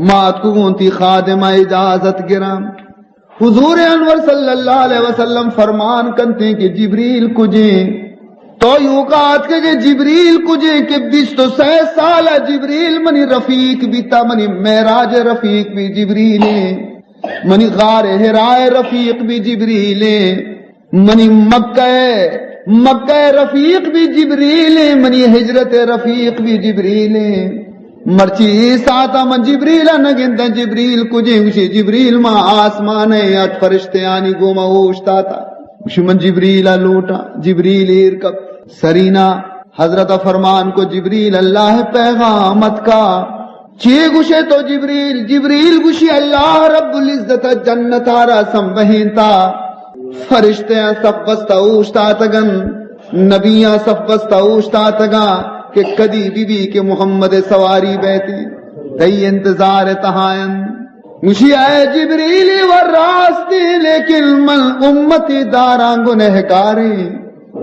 ما اتکگوں تی خادمہ اجازت گراں۔ حضور انور صلی اللہ علیہ وسلم فرمان کنتے کہ جبریل کجیں؟ تو یوکا آتکے کہ جبریل کجیں؟ کہ بیست و سئے سال جبریل منی رفیق بیتا، منی معراج رفیق بھی جبریلیں، منی غار حرا رفیق بھی جبریلیں، منی مکہ، مکہ رفیق بھی جبریلیں، منی ہجرت رفیق بھی جبریلیں۔ مرچی اے ساعتا من جبریل ء نہ گنداں، جبریل کجیں؟ گوشی، جبریل ما آسمان ء اٹ فرشتیانی گوما اوشتاتا۔ گوشی، من جبریل ء لوٹاں۔ جبریل ایر کپت۔ سرینا حضرت ء فرمان کو، جبریل، اللہ ء پیغام اتکا۔ چے گوشے تو جبریل؟ جبریل گوشی، اللہ رب العزت ء جنت ء را سمبہینتا، فرشتیاں صف بستہ اوشتاتگن، نبیاں صف بستہ اوشتاتگاں کہ کدی بی بی کہ محمد سواری بیتی، تئی انتظار تہا انت۔ گوشی، اے جبریل، و راستی، لیکن من امتی داراں گنہگاریں۔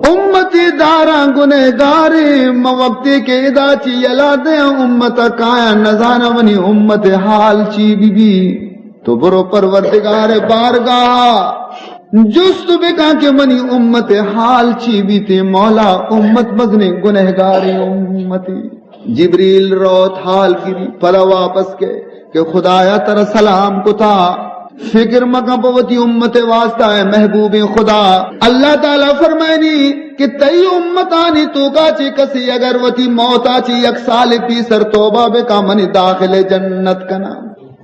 امتی داراں گنہگاریں، من وقتی کہ ادا چی یلا دیاں، امت کایاں، نزاناں منی امت حال چی بی بی۔ تو برو پروردگار بارگاہ، جست بکن کہ منی امت حال چی بیتے، مولا، امت مزنیں گنہگاریں امتی۔ جبریل روت حال گری، پدا واپس کے کہ خدایا ترا سلام کتا، فکر مکن پہ وتی امت واسطہ، اے محبوبیں خدا۔ اللہ تعالی فرمائنی کہ تئی امتانی توکا چی کسی اگر وتی موتا چی یک سال پیسر توبہ بکا، منی داخل جنت کنا۔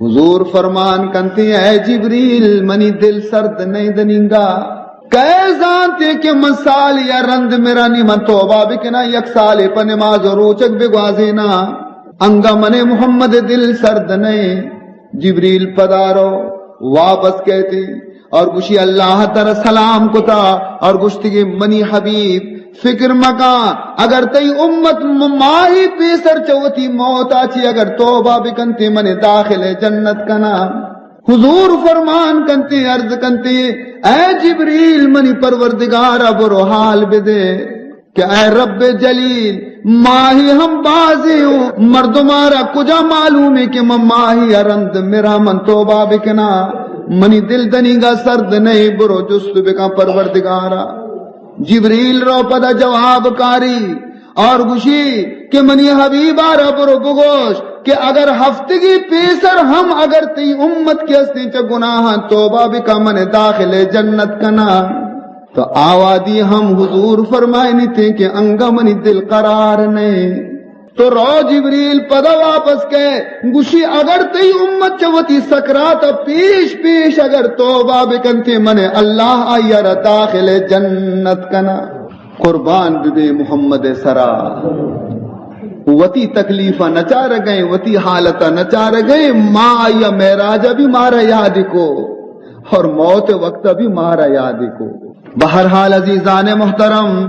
حضور فرمان کنتے، اے جبریل، منی دل سرد نئے دنینگا۔ کئے زانتے کہ من سال یا رند مرانی من توبہ بکناں، یک سالے پہ نماز و روچگ بگوازیناں، انگا من محمد دل سرد نئے۔ جبریل پدارو واپس کئیتے اور گوشی، اللہ ترا سلام کتا اور گوشتی کہ منی حبیب، فکر مکاں، اگر تئی امت م-، ماہی پیسر چہ وتی موتا چی اگر توبہ بکنتے، من داخل جنت کنا۔ حضور فرمان کنتے، عرض کنتے، اے جبریل، منی پروردگارا برو حال بدے کہ اے رب جلیل، ماہی ہم بازیں، مردمارا کجا معلومیں کہ من ماہی ء رند مرا من توبہ بکناں؟ منی دل دنیگا سرد نئے، برو جست بکن پروردگارا۔ جبریل رو پدا جواب کاری اور گوشی کہ منی حبیبا را برو بگوش کہ اگر ہفتگی پیسر ہم اگر تئی امت کے استیں چہ گناہاں توبہ بکا، من داخل جنت کنا۔ تو آوادی ہم حضور فرمائنی تھے کہ انگا منی دل قرار نئے۔ تو رو جبریل پدا واپس کئے، گوشی اگر تئی امت چہ وتی سکرات پیش پیش اگر توبہ بکنتے، من اللہ آئی را داخل جنت کنا۔ قربان ببے محمد سرا۔ وتی تکلیف نچار گئے، وتی حالت نچار گئے، ما آئی معراج بھی مارا یاد کو اور موت وقت بھی مارا یاد کو۔ بہرحال عزیزان محترم،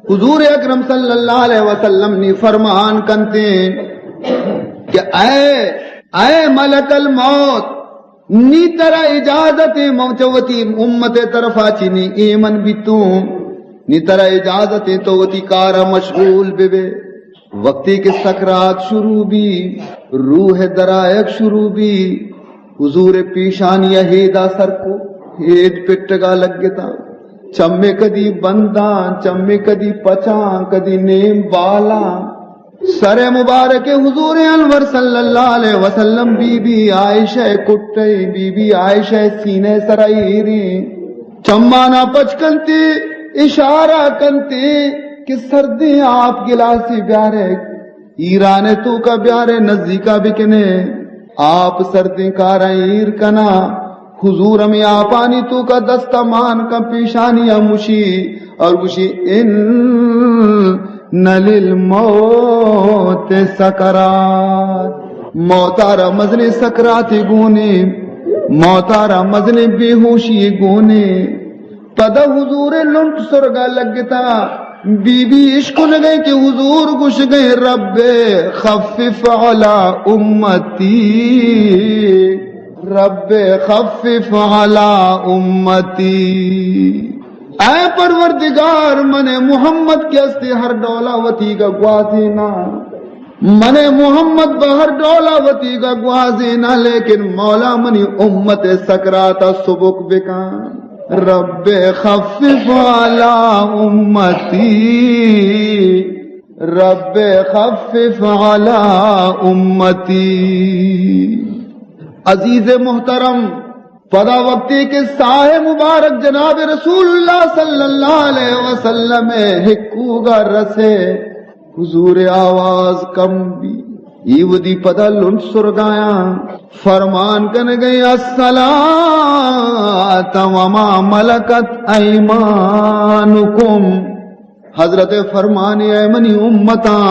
حضور اکرم صلی اللہ علیہ وسلم نی فرمان کنتے کہ اے، اے ملک الموت، نی ترا اجازت ایں، من چہ وتی امت طرفا چی نی ایمن بیتوں، نی ترا اجازت ایں تو وتی کارا مشغول ببے۔ وقتی کہ سکرات شروع بی، روح درائگ شروع بی، حضور پیشانی ہیدا سر کو، ہید پٹگا لگتا، چمے کدی بنداں، چمے کدی پچاں، کدی نیم بالاں۔ سر مبارک حضور انور صلی اللہ علیہ وسلم بی بی عائشہ کٹے، بی بی عائشہ سینے سر ایریں۔ چمانا پچ کنتے، اشارہ کنتے کہ سردیں آپ گلاسی بیارے، ایران توکا بیارے، نزیکا بکنے۔ آپ سردیں کاراں ایر کنا۔ حضور ہمیں آپانی توکا دستا مان کن، پیشانی ہم مشی اور گوشی، ان للموت سکرات۔ موتارا مزنیں سکراتے گونے، موتارا مزنیں بے ہوشی گونے۔ پدا حضور لنٹ سرگا لگتا، بی بی اشکنگئے کہ حضور گوشگئے، رب خفف علی امتی، رب خفف علی امتی۔ اے پروردگار، من محمد کے استے ہر ڈولا وتیگا گوازینا۔ من محمد بہ ہر ڈولا وتیگا گوازیناں، لیکن مولا منی امت سکراتا سبک بکن۔ رب خفف علی امتی، رب خفف علی امتی۔ عزیز محترم، پدا وقتی کہ ساہ مبارک جناب رسول اللہ صلی اللہ علیہ وسلم ہکوگا رسے، حضور آواز کم بی، ای ودی پدا لنٹ سرگایاں، فرمان کنگے، الصلاۃ وما ملکت ایمانکم۔ حضرت فرمانی، اے منی امتاں،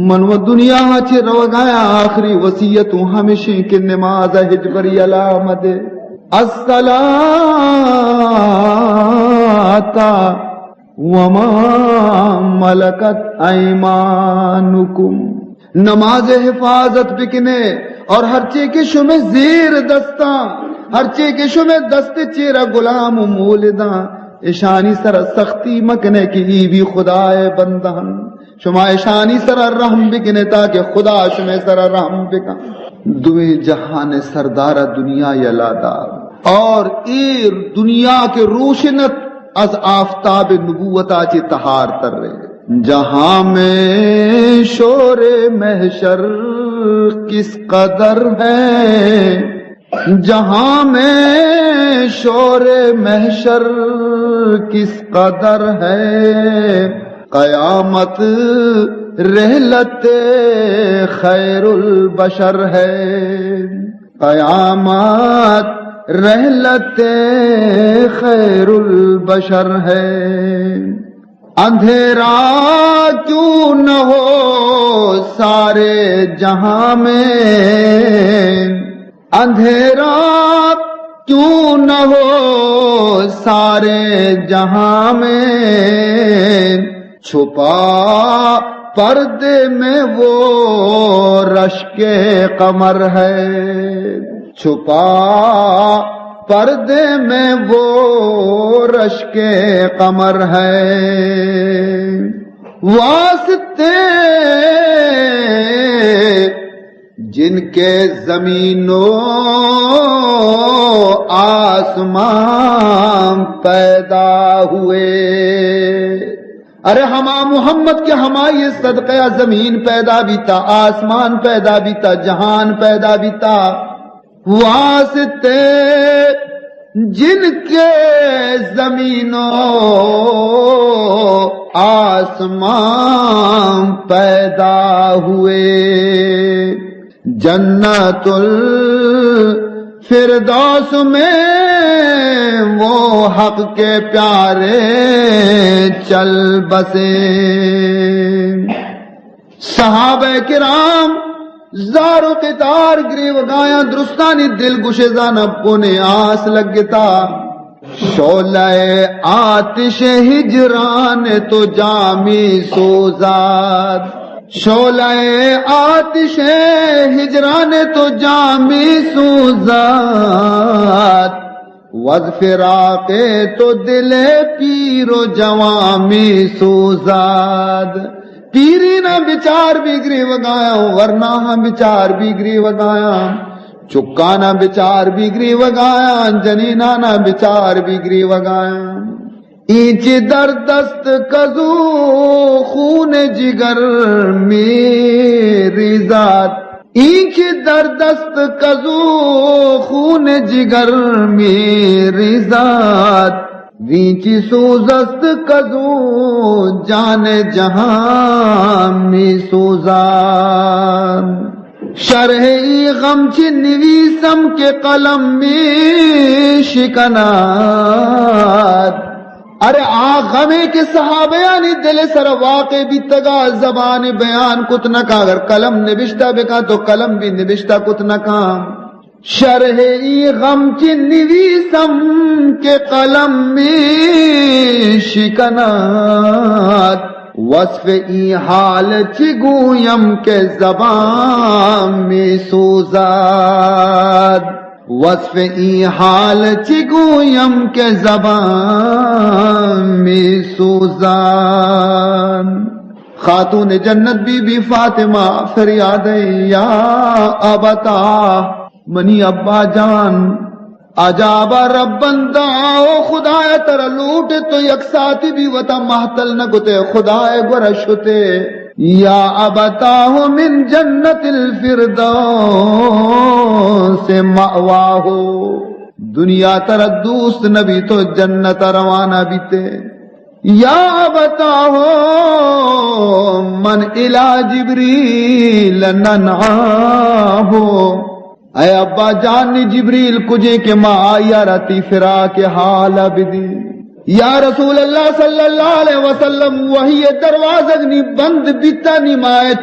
من و دنیا چہ روگایاں، آخری وصیت ہوں ہمشیں کہ نماز ہچبری یلا مدے۔ الصلاۃ وما ملکت ایمانکم، نماز حفاظت بکنے، اور ہرچے کہ شمے زیر دستاں، ہرچے کہ شمے دست چیرا غلام و مولداں، اشانی سرا سختی مکنے کہ ای بھی خدائے بندہ ہن۔ شما اشانی سرا رحم بکنے تاکہ خدا شمے سرا رحم بکن۔ دوئیں جہان سردار دنیا یلا دار، اور ایر دنیا کے روشنت از آفتاب نبوتا چہ تہار تر رہے۔ جہاں میں شور محشر کس قدر ہے، جہاں میں شور محشر کس قدر ہے، قیامت رحلت خیر البشر ہے، قیامت رحلت خیر البشر ہے۔ اندھیرا کیوں نہ ہو سارے جہاں میں، اندھیرا کیوں نہ ہو سارے جہاں میں، چھپا پردے میں وہ رشک قمر ہے، چھپا پردے میں وہ رشک قمر ہے۔ واسطے جن کے زمین و آسمان پیدا ہوئے۔ ارے ہما محمد کہ ہمائی صدقہ زمین پیدا بیتا، آسمان پیدا بیتا، جہان پیدا بیتا۔ واسطے جن کے زمین و آسمان پیدا ہوئے، جنت الفردوس میں وہ حق کے پیارے چل بسے۔ صحابہ کرام زار و قطار گریوگایاں، درستانی دل گوشے زاناں بنے آس لگتا۔ شعلہ آتش ہجران تو جامی سوزاد، شعلہ آتش ہجران تو جامی سوزاد، وز فراق تو دل پیر و جوان می سوزاد۔ پیریناں بچار بی گریوگایاں، ورناہاں بچار بی گریوگایاں، چکاناں بچار بی گریوگایاں، جنیناناں بچار بی گریوگایاں۔ اینچ در دست کزو خون جگر می ریزاد، اینچ در دست کزو خون جگر می ریزاد، وینچ سوز است کزو جان جہان می سوزاد۔ شرح ای غم چی نویسم کہ قلم می شکناد۔ ارے آ غمے کہ صحابیانی دل سر واقع بیتگا، زبان بیان کت نکا، اگر قلم نبشتہ بکا تو قلم بھی نبشتہ کت نکا۔ شرح ای غم چی نویسم کہ قلم می شکناد، وصف ای حال چی گویم کہ زبان می سوزاد، وصف ای حال چی گویم کہ زبان می سوزاد۔ خاتون جنت بی بی فاطمہ فریاد ءَ، یا ابتا، منی ابا جان، اجاب ربا دعا، او خدایا ترا لوٹت تو یک ساعتی بی وتا مہتل نہ کتے، خدائے گورا شتے۔ یا ابتاه من جنت الفردوس مأواه، دنیا ترا دوست نبی تو جنت روانہ بیتے۔ یا ابتاه من الی جبریل ننعاه، اے ابا جان، نی جبریل کجے کہ ما آئی ءَ را تئی فراق ءِ حال ءَ بدیں۔ یا رسول اللہ صلی اللہ علیہ وسلم، وحی ءِ دروازگ نی بند بیتا، نی ما ات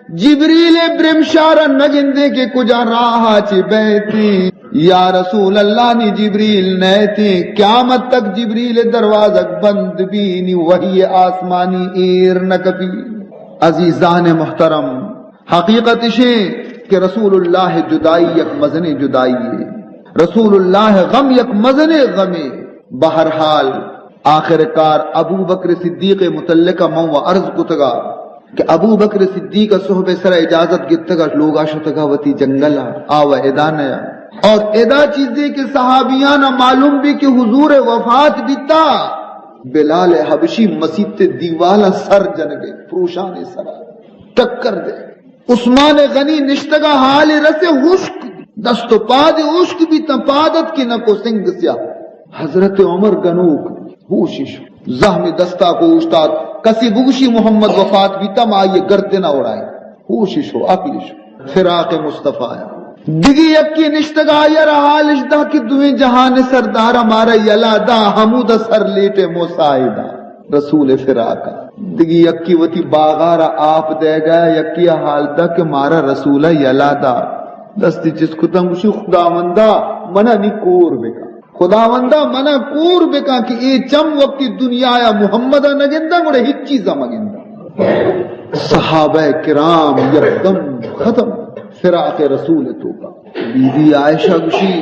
جبریل ءِ برمشار ءَ نہ گندیں کہ کجا راہ ءَ چہ بئیتیں۔ یا رسول اللہ، نی جبریل نئیتیں، قیامت تک جبریل ءِ دروازگ بند بی، نی وحی آسمانی ایر نہ کپی۔ عزیزان محترم، حقیقت اشیں کہ رسول اللہ ءِ جدائی یک مزنیں جدائی یے، رسول اللہ ءِ غم یک مزنیں غمے۔ بہرحال، آخر کار ابو بکر صدیق ءِ متعلق ءَ من و عرض کتگا کہ ابو بکر صدیق ءَ صحب ءِ سرا اجازت گپتگا، لوگا شتگا وتی جنگل ءَ، آ و ادا نیا۔ اور ادا چیزے کہ صحابیان ءَ معلوم بی کہ حضور ءِ وفات بیتا، بلال حبشی مسیت ءِ دیوالاں سر جنگے، پروشانے سرا ٹکر دے۔ عثمان غنی نشتگا، حال رسے، ہشک، دست و پاد ہشک بیتاں، پاد اتکے نکو سنگ سیاہ۔ حضرت عمر گنوک، ہوش شو۔ زہمی دستا کو اوشتات، کسی بگوشی محمد وفات بیتا، ما آئی گردنا اڑائیں۔ ہوش شو، عقل شو۔ فراق مصطفی آیا۔ دگی یکی نشتگا، آئی را حالش دا کہ دوئیں جہان سردارا مارا یلا دا، ہمودا سر لیٹے موسیٰ دا۔ رسول فراق ءَ۔ دگہ یکے وتی باغارا آپ دئیگا، یکے ءَ حال دا کہ مارا رسول ءَ یلا دا۔ دستی چست کتاں، گوشی، خداوندا، منا نی کور بکن۔ خداوندا، منا کور بکن کہ اے چم وقتی دنیا ءَ محمد ءَ نہ گنداں، گڑا ہچ چیز ءَ مہ گنداں۔ صحابہ کرام یکدم ختم فراق رسول توکا۔ بی بی عائشہ گوشی،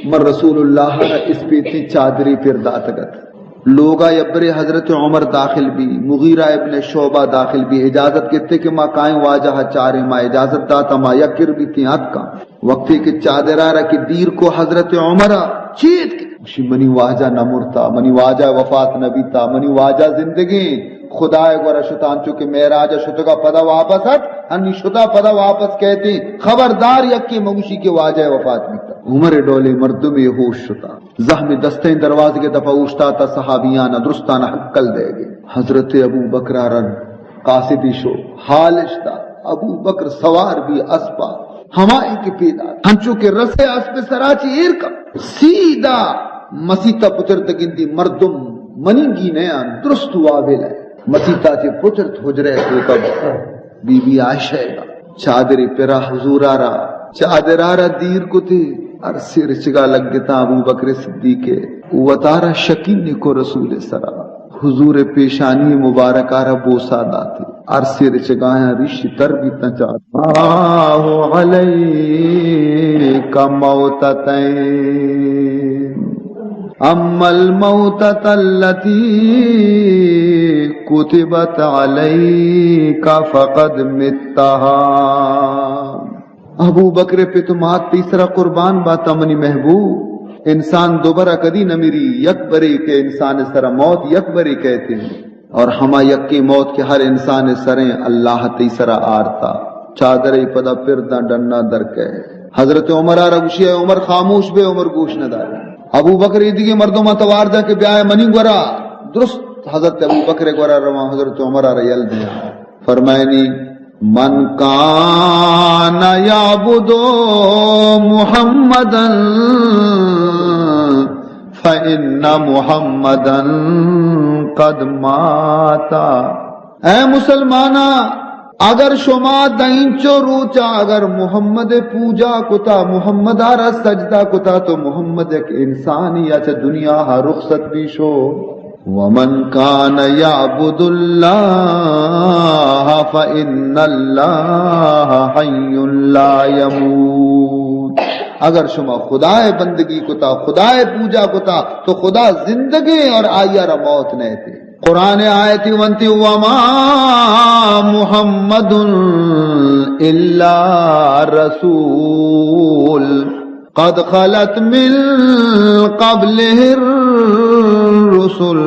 من رسول اللہ ءَ را اسپیتیں چادرے پر داتگ ات۔ لوگا یبرے حضرت عمر داخل بی، مغیرہ ابن شعبہ داخل بی، اجازت گپتے کہ ما کائیں واجہ ءَ چاریں، ما اجازت داتا، ما یک کر بیتیں اتکاں۔ وقتے کہ چادرا را کہ دیر کو حضرت عمر ءَ چیت کہ گوشی، منی واجہ نہ مرتا، منی واجہ وفات نہ بیتا، منی واجہ زندگیں، خدائے گورا شتا، انچو کہ معراج ءَ شتگا پدا واپس ات، ہنی شتا پدا واپس کئیتیں، خبردار یکے مگوشی کہ واجہ وفات بیتا۔ عمر ڈولیں مردمے ہوش شتا۔ زہمی دستیں دروازگ ءِ دپا اوشتاتا، صحابیان ءَ درستان ءَ ہکل دئیگے۔ حضرت ابو بکر ءَ را قاصدی شو، حالش دا۔ ابو بکر سوار بی اسپا، ہمائیں کہ پیداک۔ ہنچو کہ رسے اسپ سرا چی ایر کن، سیدھا مسیتا پترت، گندی مردم منیگی نیاں، درست وابل ءَ۔ مسیتا چی پترت، حجرہ توکا بی بی عائشہ ءَ چادرے پرا حضورا را، چادرا را دیر کتے، ارسے رچگا لگتا۔ ابو بکر صدیق ءَ وتارا شکین کو رسول سرا، حضور پیشانی مبارکا را بوسا داتے، ارسے رچگایاں ریشی تر بیتاں۔ چادر، اللہ علیک موتتین، اما الموتة التي كتبت عليك فقد متها۔ ابو بکر، پت و مات تئی سرا قربان باتا منی محبوب، انسان دوبرا کدی نہ مری، یک برے کہ انسان سرا موت یک برے کئیتے۔ اور ہما یکیں موت کہ ہر انسان سریں، اللہ تئی سرا آرتا۔ چادرے پدا پر داں، ڈنا در کئے۔ حضرت عمر ءَ را گوشی، اے عمر خاموش بے، عمر گوش نہ دار۔ ابو بکر ایدگہ مردماں توار دا کہ بیائے منی گورا۔ درست حضرت ابو بکر گورا رواں، حضرت عمر ءَ را یل دیاں۔ فرمائنی، من کان یعبد محمدا فإن محمدا قد مات۔ اے مسلماناں، اگر شما دینچو روچا اگر محمد پوجا کتا، محمد ءَ را سجدہ کتا، تو محمد یک انسانی یا چہ دنیا ءَ رخصت بی شو۔ ومن کان یعبد اللہ فإن اللہ حی لا یموت۔ اگر شما خدائے بندگی کتا، خدائے پوجا کتا، تو خدا زندگیں اور آئی ءَ را موت نئیتے۔ قرآن آیتی ونتی، وما محمد الا رسول قد خلت من قبله الرسل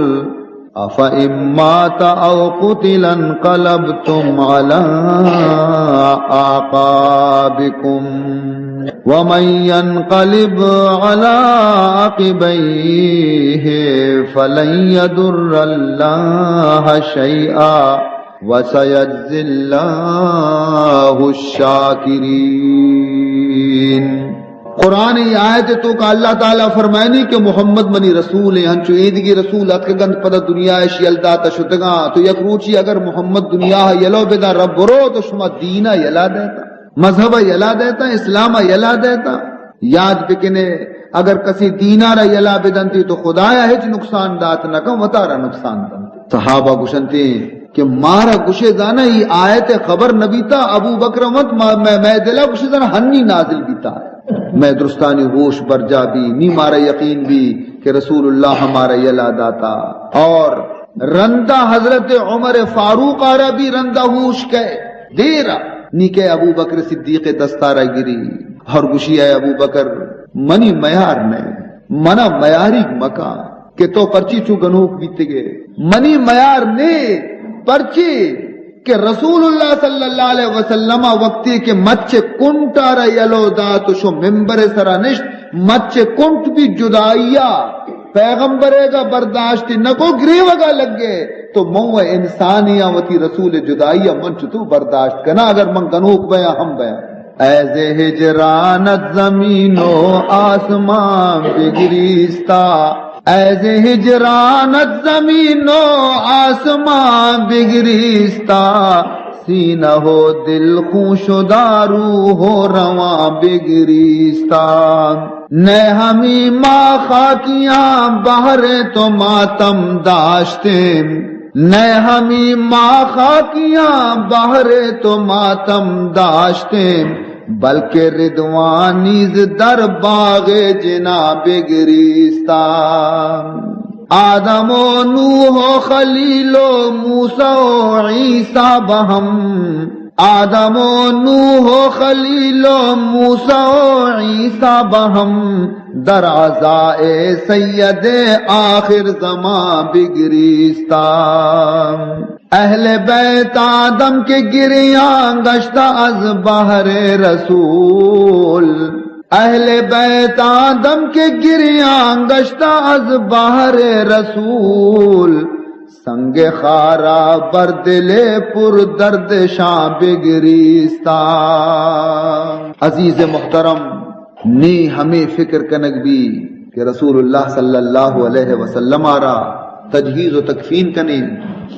افان مات او قتل انقلبتم على اعقابكم ومن ينقلب على عقبيه فلن يضر الله شيئا وسيجزي الله الشاكرين. قرآن ءِ آیت ءِ توکا اللہ تعالیٰ فرمائنی کہ محمد منی رسول ایں، ہنچو ایدگی رسول اتکگنت پدا دنیا اش یل داتا شتگاں، تو یک روچی اگر محمد دنیا ءَ یلو بداں، رب برو تو شما دین ءَ یلا دیتا، مذہب ءَ یلا دیتا، اسلام ءَ یلا دیتا۔ یاد بکنے، اگر کسی دین ءَ را یلا بدنتی تو خدایا ہچ نقصان دات نہ کن، وتارا نقصان دنت۔ صحابہ گوشنتی کہ مارا گوشے زانا ای آیت خبر نبیتا، ابو بکر مت ما-، مئے، مئے دلا گوشے زانا ہنی نازل بیتا۔ مئے درستانی ہوش برجا بی، نی مارا یقین بی کہ رسول اللہ مارا یلا داتا۔ اور رندا حضرت عمر فاروق آرا بھی رندا ہوش کئے دیرا، نی کہ ابو بکر صدیق دستارا گری اور گوشی، اے ابو بکر، منی میار نئے، منا میاری مکا کہ تو پرچی چو گنوک بیتگے، منی میار نے، پرچی کہ رسول اللہ صلی اللہ علیہ وسلم وقتی کہ مچ کنٹارا یلو دات و شو ممبر سرا نشت، مچ کنٹ بھی جدائیا پیغمبرے گا برداشت نہ کو، گریوگا لگے، تو من و انسانی آں، وتی رسول جدائی آں من چتو برداشت کناں؟ اگر من گنوک بیاں ہم بیاں۔ از ہجرانت زمین و آسمان بگریستا، از ہجرانت زمین و آسمان بگریستا، سینہ و دل خون شدا، روح و روان بگریستا۔ نئے ہمی ما خاکیاں بہر تو ماتم داشتیں، نئے ہمی ما خاکیاں بہر تو ماتم داشتیں، بلکہ ردوان نیز در باغ جنا بگریستا۔ آدم و نوح و خلیل و موسی و عیسی بہم، آدم و نوح و خلیل و موسی و عیسی بہم، در عزاء سید آخر زمان بگریستا۔ اہل بیت آدم کہ گریان گشتہ از بہر رسول، اہل بیت آدم کہ گریان گشتہ از بہر رسول، سنگ خارا بر دل پر دردشان بگریستا۔ عزیز محترم، نی ہمے فکر کنگ بی کہ رسول اللہ صلی اللہ علیہ وسلم را تجہیز و تکفین کنیں۔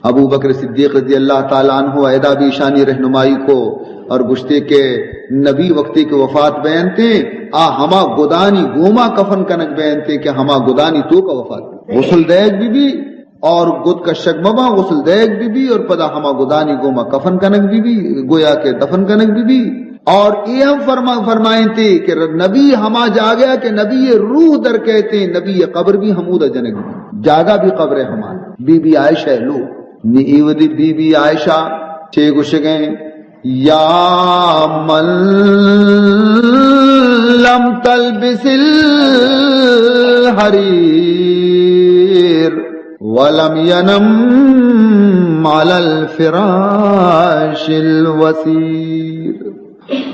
ابو بکر صدیق رضی اللہ تعالیٰ عنہ ادا بھی ایشانی رہنمائی کو اور گشتے کہ نبی وقتی کہ وفات بینتے، آ ہما گدانی گوما کفن کنگ بینتے کہ ہما گدانی توکا وفات بی۔ غسل دیگ بی بی اور گد کشگ مباں، غسل دیگ بی بی اور پدا ہما گدانی گوما کفن کنگ بی بی، گویا کہ دفن کنگ بی بی۔ اور اے ہم فرما-، فرمائنتے کہ نبی ہما جاگہ کہ نبی روح در کہتے، نبی قبر بھی ہمودا جنگ بی، جاگہ بھی قبر ہما۔ بی بی عائشہ لو، نی ایودی بی بی عائشہ چے گوشگیں، یا من لم تلبس الحریر ولم ینم علی الفراش الوثیر۔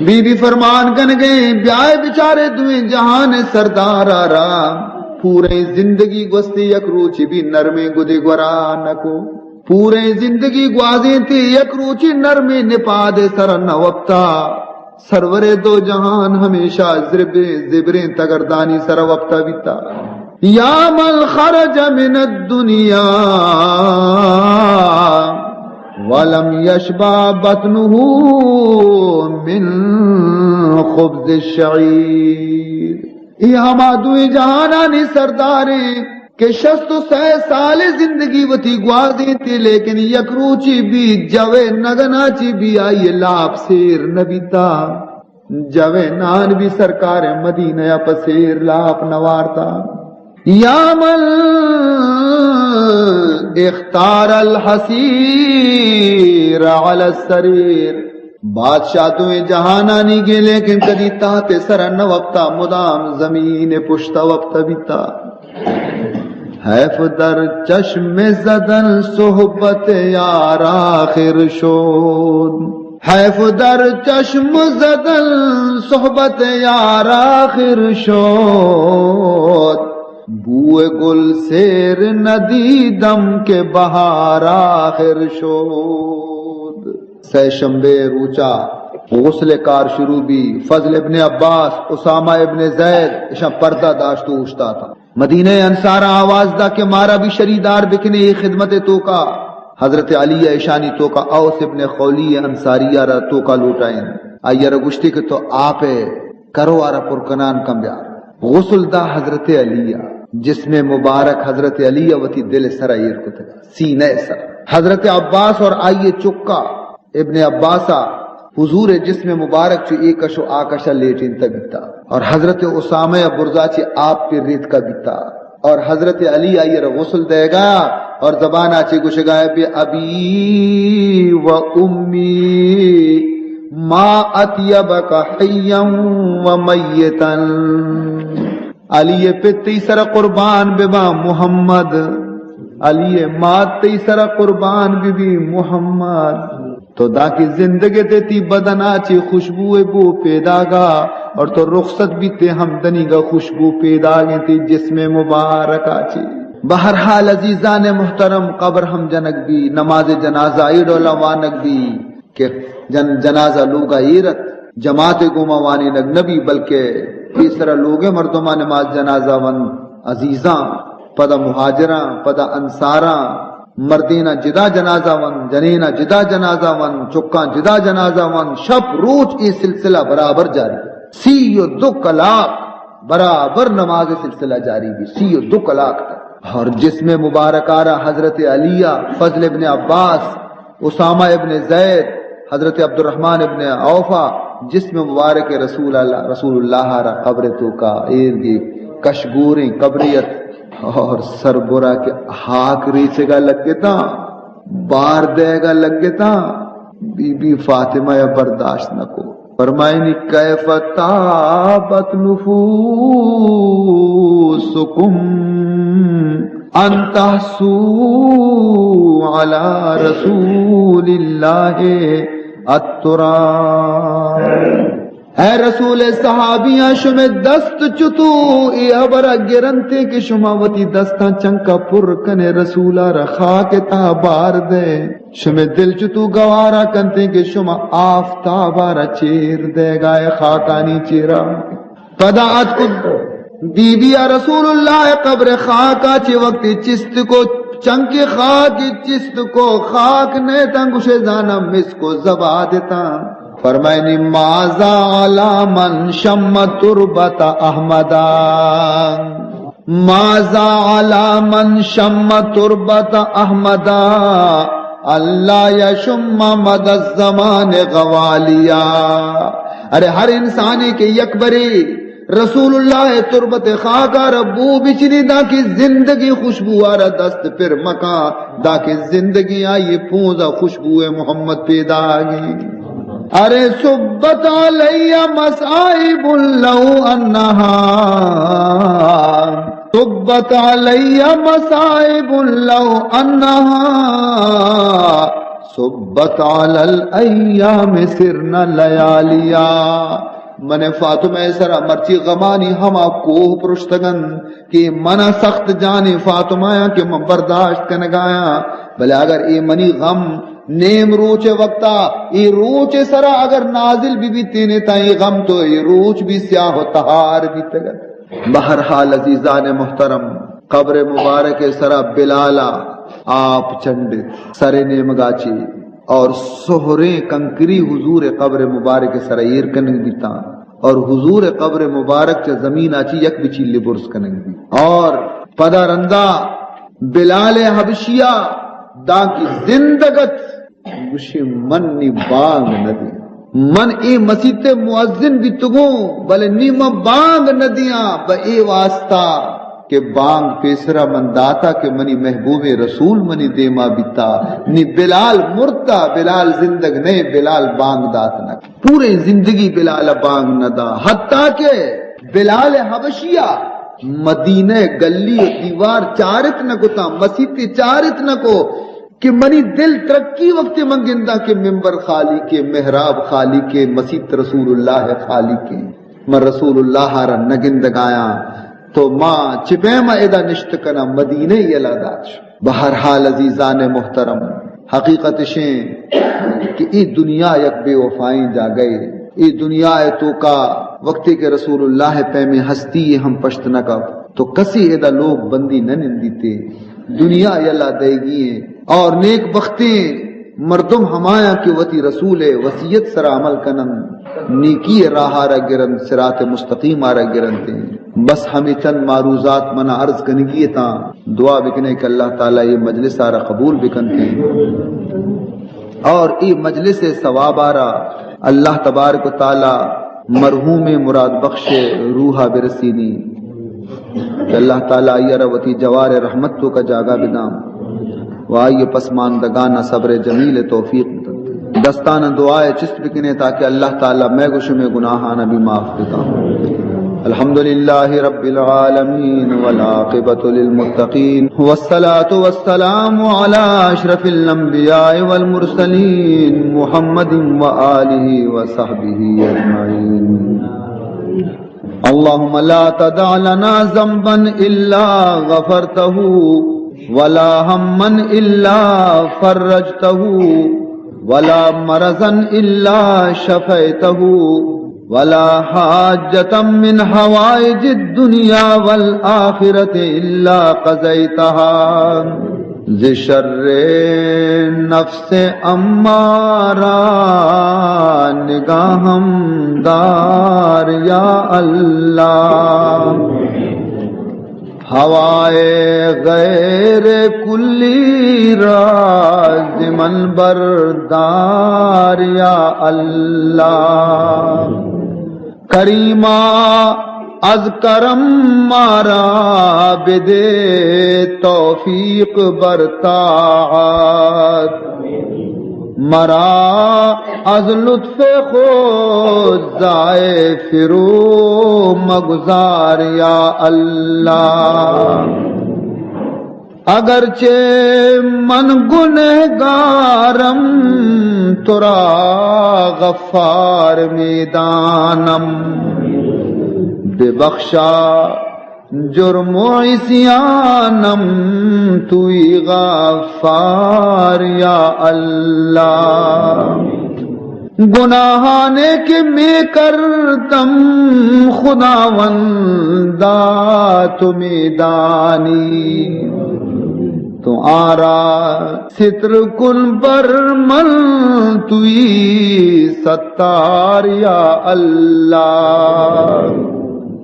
بی بی فرمان کنگیں، بیائے بچارے دوئیں جہان سردار را، پوریں زندگی گوستی یک روچی بھی نرمیں گدے گورا نکو۔ پوریں زندگی گوازینتی، یک روچی نرمیں نپاد سر نہ وپتا۔ سرور دو جہان ہمیشہ زربیں زبریں تگردانی سر وپتا بیتا۔ یا من خرج من الدنیا ولم یشبع بطنه من خبز الشعیر۔ اے ہما دوئیں جہانانی سرداریں کہ شست و سئے سال زندگی وتی گوازینتی، لیکن یک روچی بھی جوے نگنا چی بھی آئی لاپ سیر نبیتا، جوے نان بھی سرکار مدینہ یا پسیر لاپ نوارتا۔ یا من اختار الحصیر علی السریر۔ بادشاہ دوئیں جہانانی گے، لیکن کدی تحت سر نہ وپتا، مدام زمین پشت وپتا بیتا۔ حیف در چشم زدن صحبت یار آخر شد۔ حیف در چشم زدن صحبت یار آخر شد۔ بوئے گل سیر ندیدم کہ بہار آخر شد۔ سئے شمبے روچا غسل کار شروع بی۔ فضل ابن عباس، اسامہ ابن زید، اشاں پردہ داشت و اوشتاتاں۔ مدینہ انصار آواز دا کہ مارا بھی شریدار بکنے اے خدمت توکا۔ حضرت علی اشانی توکا اوس ابن خولی انصاری را توکا لوٹائیں۔ آئی را گوشتے کہ تو آپ کرو آرا پر کنان کن بیار۔ غسل دا حضرت علی، جسم مبارک حضرت علی وتی دل سرا ایر کتگا، سینہ سرا۔ حضرت عباس اور آئی چکا ابن عباسا حضور جسم مبارک چو اے کش و آ کشا لیٹینتا بیتا اور حضرت اسامہ برزا چی آپ پر ریتکا بیتا اور حضرت علی آئی را غسل دے گا اور زبان آ چی گوشگا ہے، بے ابی و امی ما اطیبک حیا و میتا۔ علی پت تئی سر قربان ببا محمد، علی مات تئی سر قربان ببی محمد۔ تو دانکہ زندگ تے تئی بدنا چی خوشبو بو پیداگا اور تو رخصت بیتے ہم دنیگا خوشبو پیداگیں تئی جسم مبارکا چی۔ بہرحال عزیزان محترم، قبر ہم جنگ بی، نماز جنازہ ای ڈولا وانگ بی۔ کہ جن-، جنازہ لوگا ایر ات، جماعت گوما وانینگ نبی، بلکہ پیسرا لوگے مردماں نماز جنازہ ونت، عزیزاں، پدا مہاجراں، پدا انصاراں، مردیناں جدا جنازہ ونت، جنیناں جدا جنازہ ونت، چکاں جدا جنازہ ونت، شپ روچ اے سلسلہ برابر جاری۔ سی و دو کلاک برابر نماز سلسلہ جاری بی، سی و دو کلاک تک۔ اور جسم مبارک آرا حضرت علی، فضل ابن عباس، اسامہ ابن زید، حضرت عبدالرحمن ابن عوفا، جسم مبارک رسول اللہ، رسول اللہ را قبر توکا ایر گی، کشگوریں قبریت اور سربرا کہ ہاک ریچگا لگتا، بار دیگا لگتا، بی بی فاطمہ یا برداشت نہ کو۔ فرمائنی، کیف طابت نفوسکم ان تحثوا علی رسول اللہ التراب۔ اے رسول، صحابیاں، شمے دست چتو اے ہبر گرنتے کہ شما وتی دستاں چنکا پر کنے، رسولا را خاک تہا بار دے۔ شمے دل چتو گوارا کنتے کہ شما آفتابا را چیر دے گائے خاکانی چیرا۔ پدا اتک بی بی ء رسول اللہ قبر خاکا چہ وقتی چست کو، چنکہ خاک چست کو، خاک نیتاں گوشے زاناں مسک و زبادتاں۔ فرمائنی، ماذا علی من شم تربت احمدا، ماذا علی من شم تربت احمدا، اللہ یشم مد الزمان غوالیا۔ ارے ہر انسانے کہ یک برے رسول اللہ تربت خاکا را بو بچنی، داں کہ زندگی خوشبو آرا دست پر مکاں، داں کہ زندگی آئی پونزا خوشبو محمد پیداگی۔ ارے صبت علی مصائب لو انہا، صبت علی مصائب لو انہا، صبت علی الایام سرن لیالیا۔ من فاطمہ سرا مرچی غمانی ہما کوہ پرشتگن کہ منا سخت جانی فاطمہ یاں کہ من برداشت کنگایاں، بلے اگر اے منی غم نیم روچ وقتا اے روچ سرا اگر نازل بی بیتینے تا اے غم تو اے روچ بھی سیاہ و تہار بیتگت۔ بہرحال عزیزان محترم، قبر مبارک سرا بلالا آپ چنڈت سر نیمگا چی اور سہریں کنکری حضور قبر مبارک سرا ایر کنگ بیتاں اور حضور قبر مبارک چہ زمین آ چی یک بچیلی برز کنگ بیت اور پدا رندا بلال حبشیا دانکہ زندگت گوشی، من نی بانگ نہ دیاں۔ من اے مسیت مؤذن بیتگوں، بلے نی من بانگ نہ دیاں۔ بہ اے واسطہ کہ بانگ پیسرا من داتا کہ منی محبوبیں رسول منی دیما بیتا۔ نی بلال مرتا، بلال زندگ نئے، بلال بانگ دات نہ۔ پوریں زندگی بلال بانگ نہ دا، حتیٰ کہ بلال حبشیا مدینہ گلی و دیوار چارت نہ کتا، مسیت چارت نہ کو۔ کہ منی دل ترکی وقت من گنداں کہ ممبر خالی کے، محراب خالی کے، مسیت رسول اللہ خالی کے، من رسول اللہ را نہ گندگایاں، تو ما چہ پیم ادا نشت کناں؟ مدینہ یلا دات شو۔ بہرحال عزیزان محترم، حقیقت شیں کہ ای دنیا یک بے وفائیں جاگہے۔ ای دنیا توکا وقتی کہ رسول اللہ پیمیں ہستی ہم پشت نہ کپ تو کسی ادا لوگ بندی نہ نندیتے۔ دنیا یلا دئیگی ایں اور نیک بختیں مردم ہمایاں کہ وتی رسول ءِ وصیت سرا عمل کننت، نیکی ءِ راہ ءَ را گرنت، صراط مستقیم ءَ را گرنت۔ بس ہمے چند معروضات منا عرض کنگی اتاں، دعا بکنے کہ اللہ تعالی اے مجلس ءَ را قبول بکنت اور اے مجلس ءِ ثواب ءَ را اللہ تبارک و تعالی مرحوم مراد بخش ءِ روح ءَ برسینی۔ کہ اللہ تعالی آئی ءَ را وتی جوار رحمت توکا جاگہ بداں و آئی ءِ پسماندگان ءَ صبر جمیل ءِ توفیق بدنت۔ دستان دعا ءَ چست بکنے تاکہ اللہ تعالی مئے گو شمئے گناہان ءَ بھی معاف بکاں۔ الحمد للہ رب العالمین والعاقبۃ للمتقین والصلاۃ والسلام علی اشرف الانبیاء والمرسلین محمد و آلہ و صحبہ اجمعین۔ اللهم لا تدع لنا ذنبا إلا غفرته، ولا هما إلا فرجته، ولا مرضا إلا شفيته، ولا حاجة من حوائج الدنيا والآخرة إلا قضيتها۔ ز شر نفس امارہ نگاہم دار یا اللہ، ہوائے غیر کلی را ز من بردار یا اللہ۔ کریما، از کرم مارا بدے توفیق بر طاعت، مرا از لطف خود زائے فرو مگذار یا اللہ۔ اگرچہ من گنہگارم، تو را غفار می‌دانم، ببخشا جرم و عصیانم، توئی غفار یا اللہ۔ گناہانے کہ می کردم، خداوندا تو می‌دانی، تو آرا ستر کن بر من، توئی ستار یا اللہ۔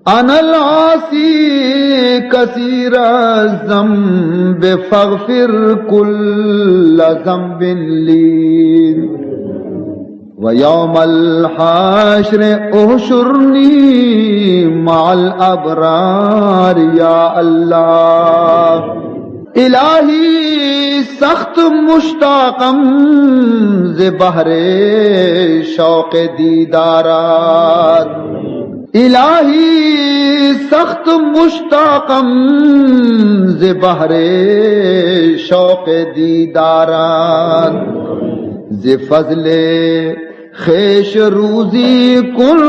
انا العاصی کثیر الذنب فاغفر کل ذنب لی، و یوم الحشر احشرنی مع الابرار یا اللہ۔ الہی سخت مشتاقم ز بہر شوق دیدارات، الہی سخت مشتاقم ز بہر شوق دیدارات، ز فضل خویش روزی کن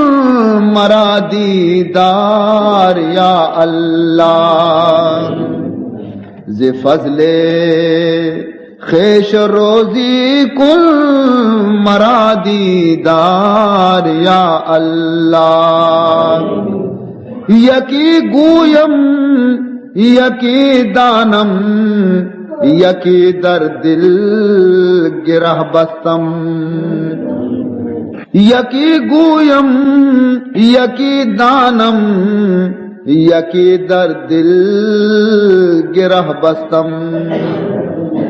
مرا دیدار یا اللہ، ز فضل خویش روزی کن مرا دیدار یا اللہ۔ یکی گویم، یکی دانم، یکی در دل گرہ بستم۔ یکی گویم، یکی دانم، یکی در دل گرہ بستم۔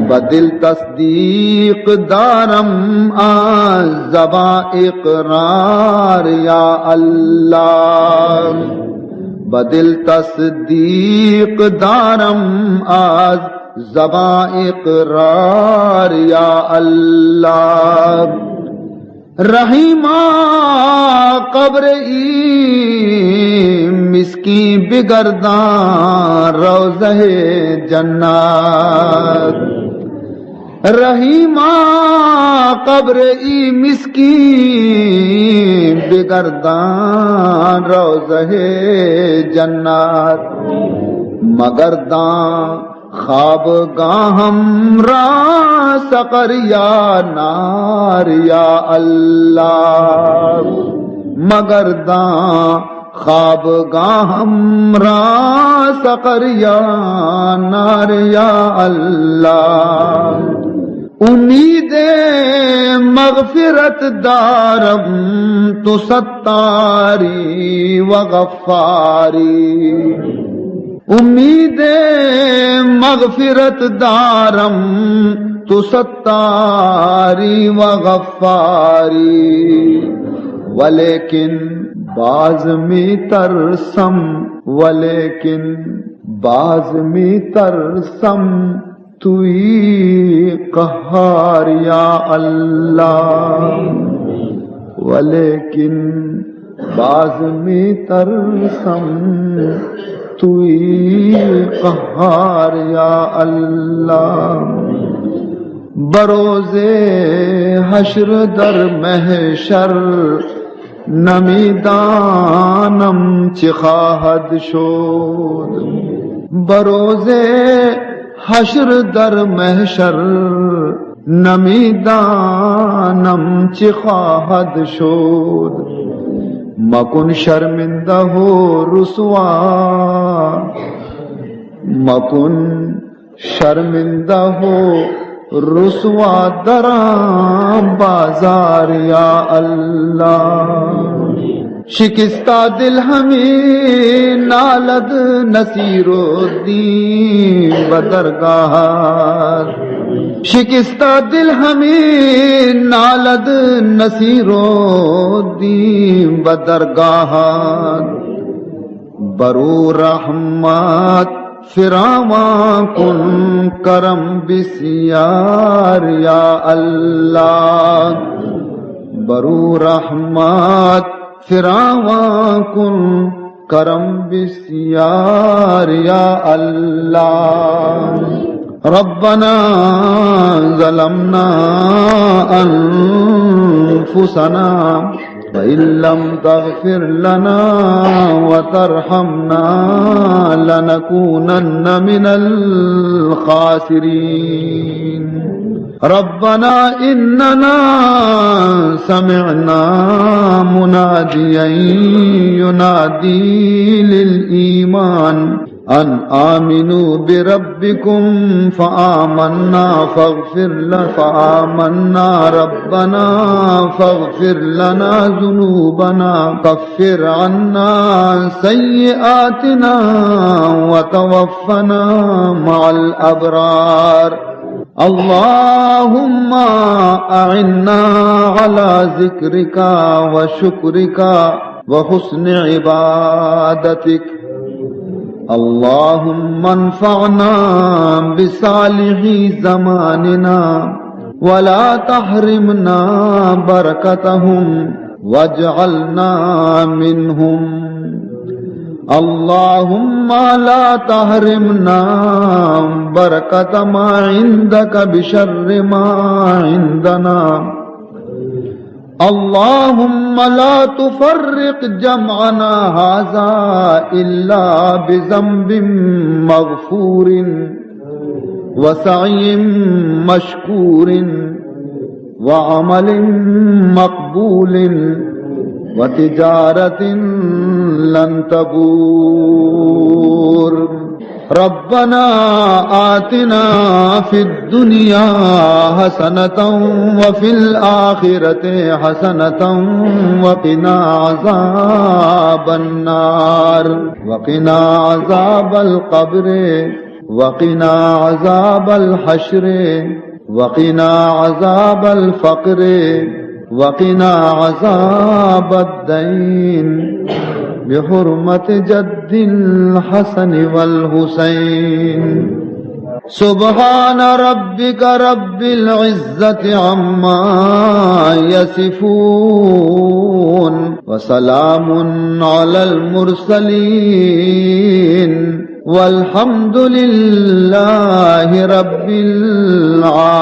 بہ دل تصدیق دارم، آ زباں اقرار یا اللہ۔ به دل تصدیق دارم، از زبان اقرار یا الله. رحیما، قبر ای مسکین بگردان روضہ جنت. رحیما، قبر ای مسکین بگردان روضہ جنت. مگردان خوابگاهم را سقر یا نار یا الله. مگردان خوابگاهم را سقر یا نار یا الله. امید مغفرت دارم، تو ستاری و غفاری. امید مغفرت دارم، تو ستاری و غفاری. ولیکن باز می ترسم، ولیکن باز می ترسم، توئی قهار یا الله. ولیکن باز می ترسم، توئی قهار یا الله. بروز حشر در محشر، نمی‌دانم چه خواهد شد. بروز حشر در محشر، نمی‌دانم چه خواهد شد. مکن شرمنده و رسوا، مکن شرمنده و رسوا در آن بازار یا الله. شکسته دل همی نالد نصیرالدین به درگاهت. شکسته دل همی نالد نصیرالدین به درگاهت. برو رحمت فراوان کن، کرم بسیار یا الله. برو رحمت فراوان کن، کرم بسیار یا الله. ربنا ظلمنا أنفسنا وإن لم تغفر لنا وترحمنا لنكونن من الخاسرين. ربنا إننا سمعنا مناديا ينادي للإيمان أن آمنوا بربكم فآمنا فاغفر ل-، فآمنا ربنا فاغفر لنا ذنوبنا كفر عنا سيئاتنا وتوفنا مع الأبرار. اللهم أعنا على ذكرك وشكرك وحسن عبادتك. اللهم انفعنا بصالح زماننا ولا تحرمنا بركتهم واجعلنا منهم. اللهم لا تحرمنا بركة ما عندك بشر ما عندنا. اللهم لا تفرق جمعنا هذا إلا بذنب مغفور وسعي مشكور وعمل مقبول وتجارة لن تبور. ربنا آتنا في الدنيا حسنة وفي الآخرة حسنة وقنا عذاب النار وقنا عذاب القبر وقنا عذاب الحشر وقنا عذاب الفقر وقنا عذاب الدين. بحرمة جد الحسن والحسين. سبحان ربك رب العزة عما يصفون، وسلام على المرسلين، والحمد لله رب العالمين.